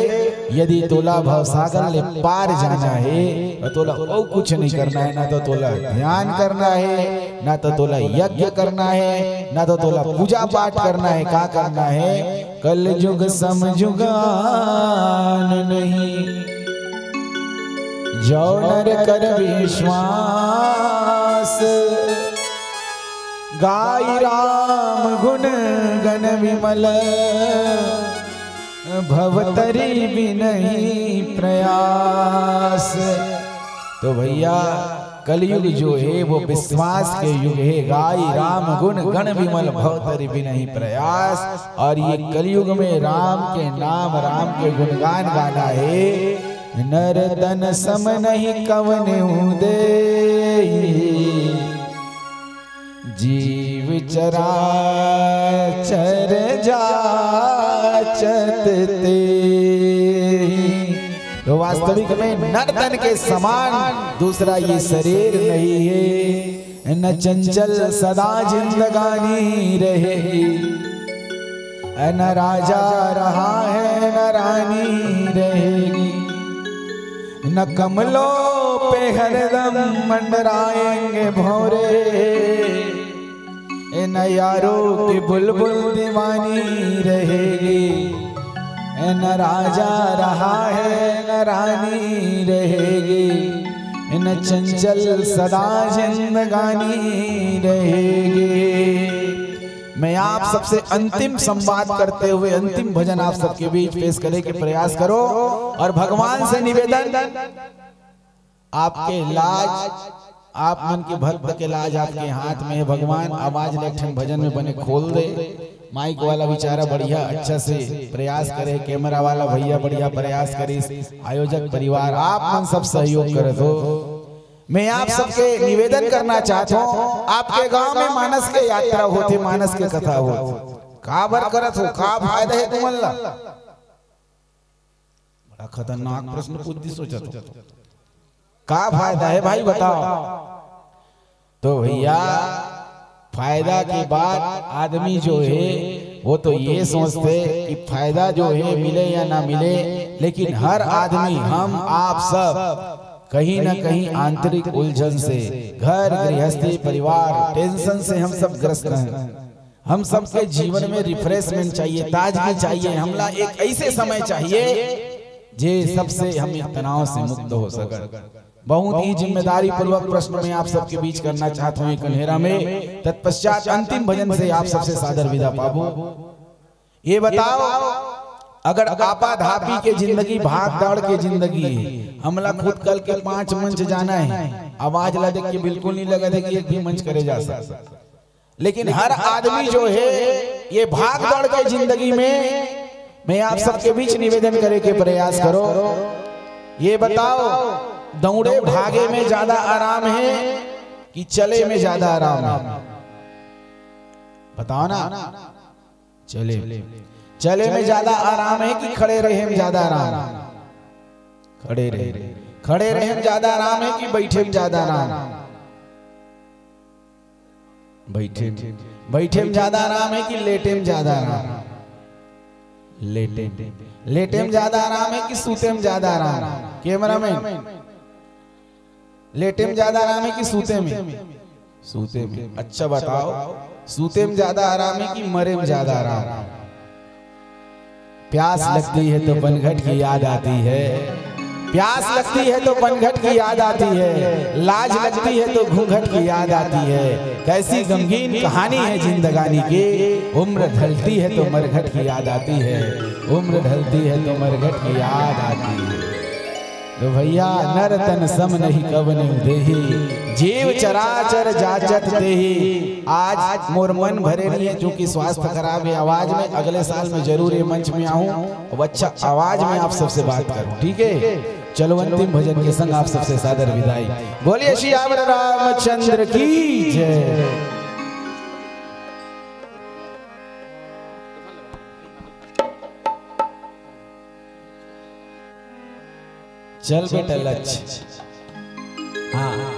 यदि तोला भवसागर ले पार जाना है, तो तोला अउ कुछ नहीं करना है, ना तो तोला ध्यान करना है, ना तो तोला यज्ञ करना है, ना तो तोला पूजा पाठ करना है। का करना है? कलयुग सम जुगान नहीं, जो नर कर विश्वास। गाई राम गुण गण विमल, भव तरि बिनहि प्रयास। तो भैया, कलयुग जो है वो विश्वास के युग है। गाई राम गुण गण विमल, भव तरि बिनहि प्रयास। और ये कलयुग में राम के नाम, राम के गुणगान गाना है। नर तन सम नहीं कवनहु देहि, जीव चराचर जाचत तेहि। तो वास्तविक में नर तन के समान दूसरा ये शरीर नहीं है। न चंचल सदा जिंदगानी रहेगी, न राजा रहा है न रानी रहेगी। न कमलों पे हरदम मंडराएंगे भौरे, ए न यारों की बुलबुल दीवानी रहेगी, ए न राजा रहा है न रानी रहेगी, ए न चंचल सदा जिंदगानी रहेगी। मैं आप सबसे अंतिम संवाद करते हुए अंतिम भजन आप सबके बीच पेश करने के प्रयास करो और भगवान से निवेदन, आपके लाज, आप मन के भक्त के लाज आपके हाथ में हे भगवान। आवाज ल एक ठन भजन में बने खोल दे। माइक वाला बेचारा बढ़िया अच्छा से प्रयास करे, कैमरा वाला भैया बढ़िया प्रयास करिस, आयोजक परिवार आप मन सब सहयोग करत हो। मैं आप सबके निवेदन करना चाहत हूँ, आपके गांव में मानस के यात्रा होथे, मानस के कथा होथे, काबर करत हो, का फायदा हे तुमन ला? बड़ा खतरनाक प्रश्न पूछ दी, सोचत हो। का फायदा हे भाई, बताओ। तो भैया, फायदा के बाद आदमी जो हे, वो तो ये सोचथे कि फायदा जो हे मिले या ना मिले, लेकिन हर आदमी, हम आप सब कहीं ना कहीं आंतरिक उलझन से, घर गृहस्थी परिवार टेंशन से हम सब ग्रस्त हैं। हम सबके जीवन में रिफ्रेशमेंट चाहिए, ताजगी चाहिए, हमला एक ऐसे समय चाहिए जे सबसे हम तनाव से मुक्त हो सकत। बहुत ही जिम्मेदारी पूर्वक प्रश्न मैं आप सबके बीच करना चाहत हूँ एक अंधेरा में। तत्पश्चात अंतिम भजन से आप सबसे सादर विदा पाबो। ये बताओ, अगर आपाधापी के जिंदगी, भाग दौड़ के जिंदगी हे, हमला खुद कल के पांच मंच जाना हे, आवाज ला देख के बिल्कुल नहीं लगत हे कि एक भी मंच करे जा सकत। लेकिन हर आदमी जो हे, ये भाग दौड़ के जिंदगी में, मैं आप सबके बीच निवेदन करे के प्रयास करो, ये बताओ, दौड़े भागे में ज्यादा आराम हे कि चले में ज्यादा आराम हे? बताओ ना। चले, चले में ज्यादा आराम हे कि खड़े रहे में ज्यादा आराम? खड़े रहे, खड़े रहे में ज्यादा आराम हे कि बैठे में ज्यादा आराम? बैठे, बैठे में ज्यादा आराम हे कि लेटे में ज्यादा आराम? लेटे, लेटे में ज्यादा आराम हे कि सूते में ज्यादा आराम? कैमरामैन, लेटे में ज्यादा आराम हे कि सूते में? सूते में। अच्छा बताओ, सूते में ज्यादा आराम हे कि मरे में ज्यादा आराम? प्यास लगती है तो पनघट की याद आती है, प्यास लगती है तो पनघट की याद आती है, लाज लगती है तो घूंघट की याद आती है। कैसी गमगीन कहानी है जिंदगानी की, उम्र ढलती है तो मरघट की याद आती है, उम्र ढलती है तो मरघट की याद आती है। तो भैया, नर तन सम नहीं कवने देही, जीव चराचर जाचत देही। आज मोर मन भरे नहीं है, क्योंकि स्वास्थ्य खराब है आवाज में। अगले साल मैं जरूर ये मंच में आऊं, अब अच्छा आवाज में आप सबसे बात करूं, ठीक है? चलो, अंतिम भजन के संग आप सबसे सादर विदाई। बोलिए सियावर रामचंद्र की जय। चल बेटा, लच। हाँ।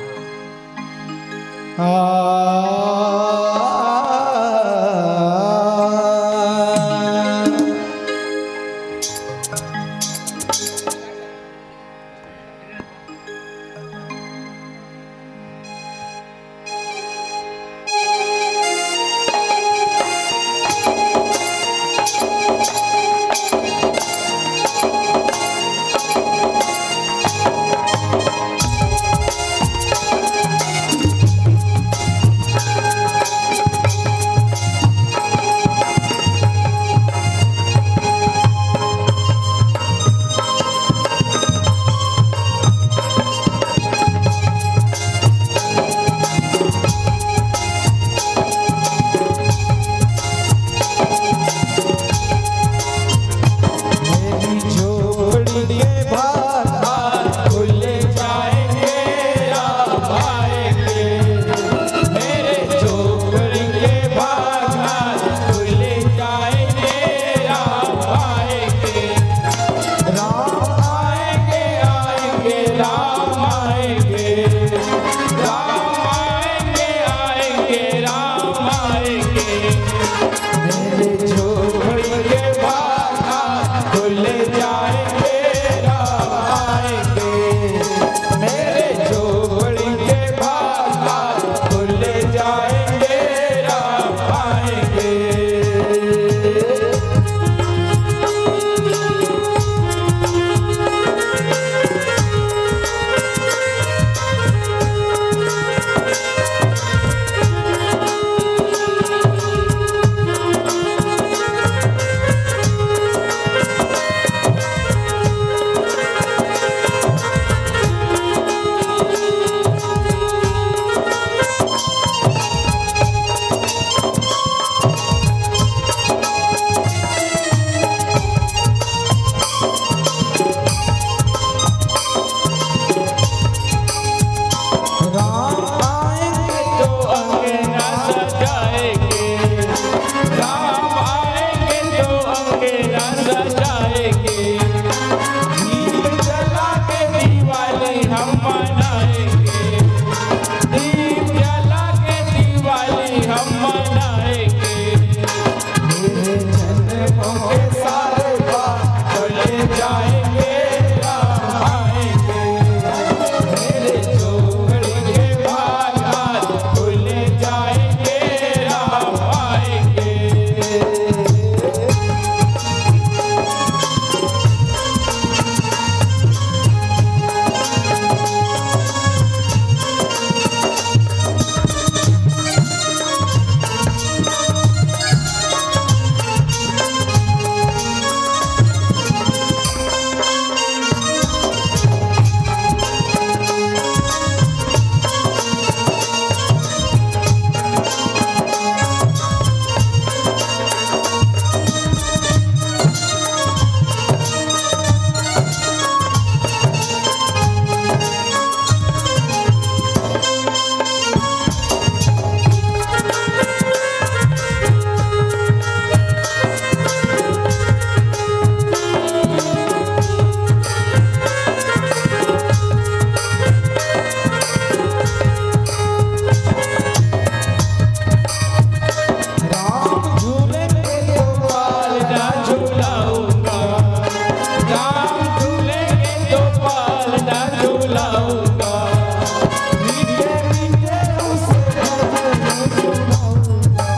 मीठे मीठे उसे भजन सुनाऊंगा,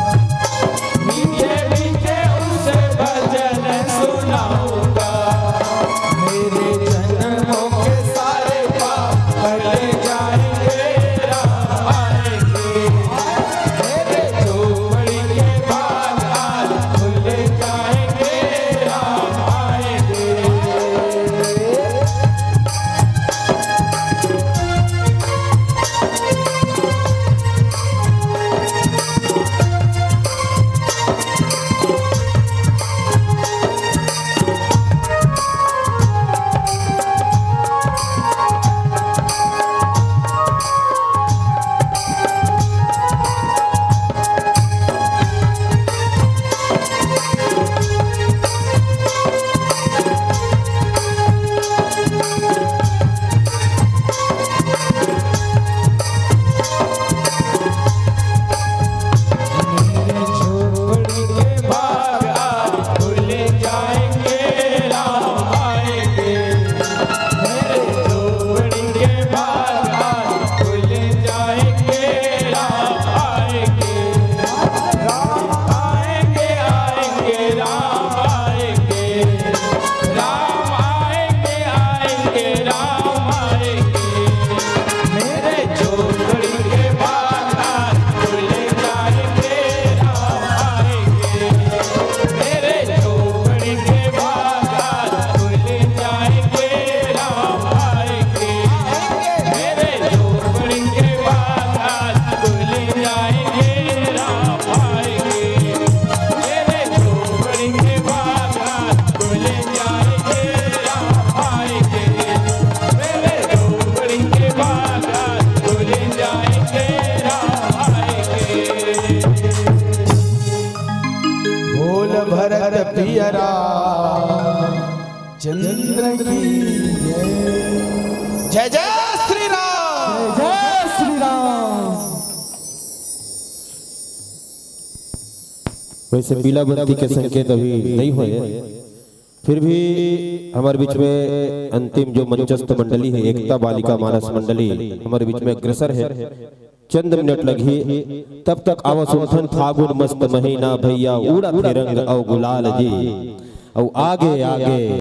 मीठे मीठे उसे भजन सुनाऊंगा। मेरे जन्मों के सारे पाप कट जाएंगे, राम आएंगे। मेरे झोपड़ी के बाग आज खुल जाएंगे, राम आएंगे। राम आएंगे, आएंगे, राम आएंगे। मेरे झोपड़ी के बाग आज खुल जाएंगे, राम आएंगे। मेरे झोपड़ी के बाग आज खुल जाएंगे, राम आएंगे। मेरे झोपड़ी के बाग आज खुल जाएंगे, राम आएंगे। मेरे झोपड़ी के बाग आज खुल जाएंगे, राम आएंगे। मेरे झोपड़ी के बाग आज खुल जाएंगे, राम आएंगे। बोल भरत पिया रामचंद्र की जय। जय जय श्री राम। जय श्री राम। वैसे पीला बत्ती के संकेत अभी नहीं होय, फिर भी हमर बीच में अंतिम जो मंचस्थ मंडली हे, एकता बालिका मानस मंडली, हमर बीच में अग्रसर हे। चंद मिनट लगही, तब तक आवा सुनथन फागुन मस्त महीना, भैया उड़त हे रंग अउ गुलाल जी। अउ आगे आगे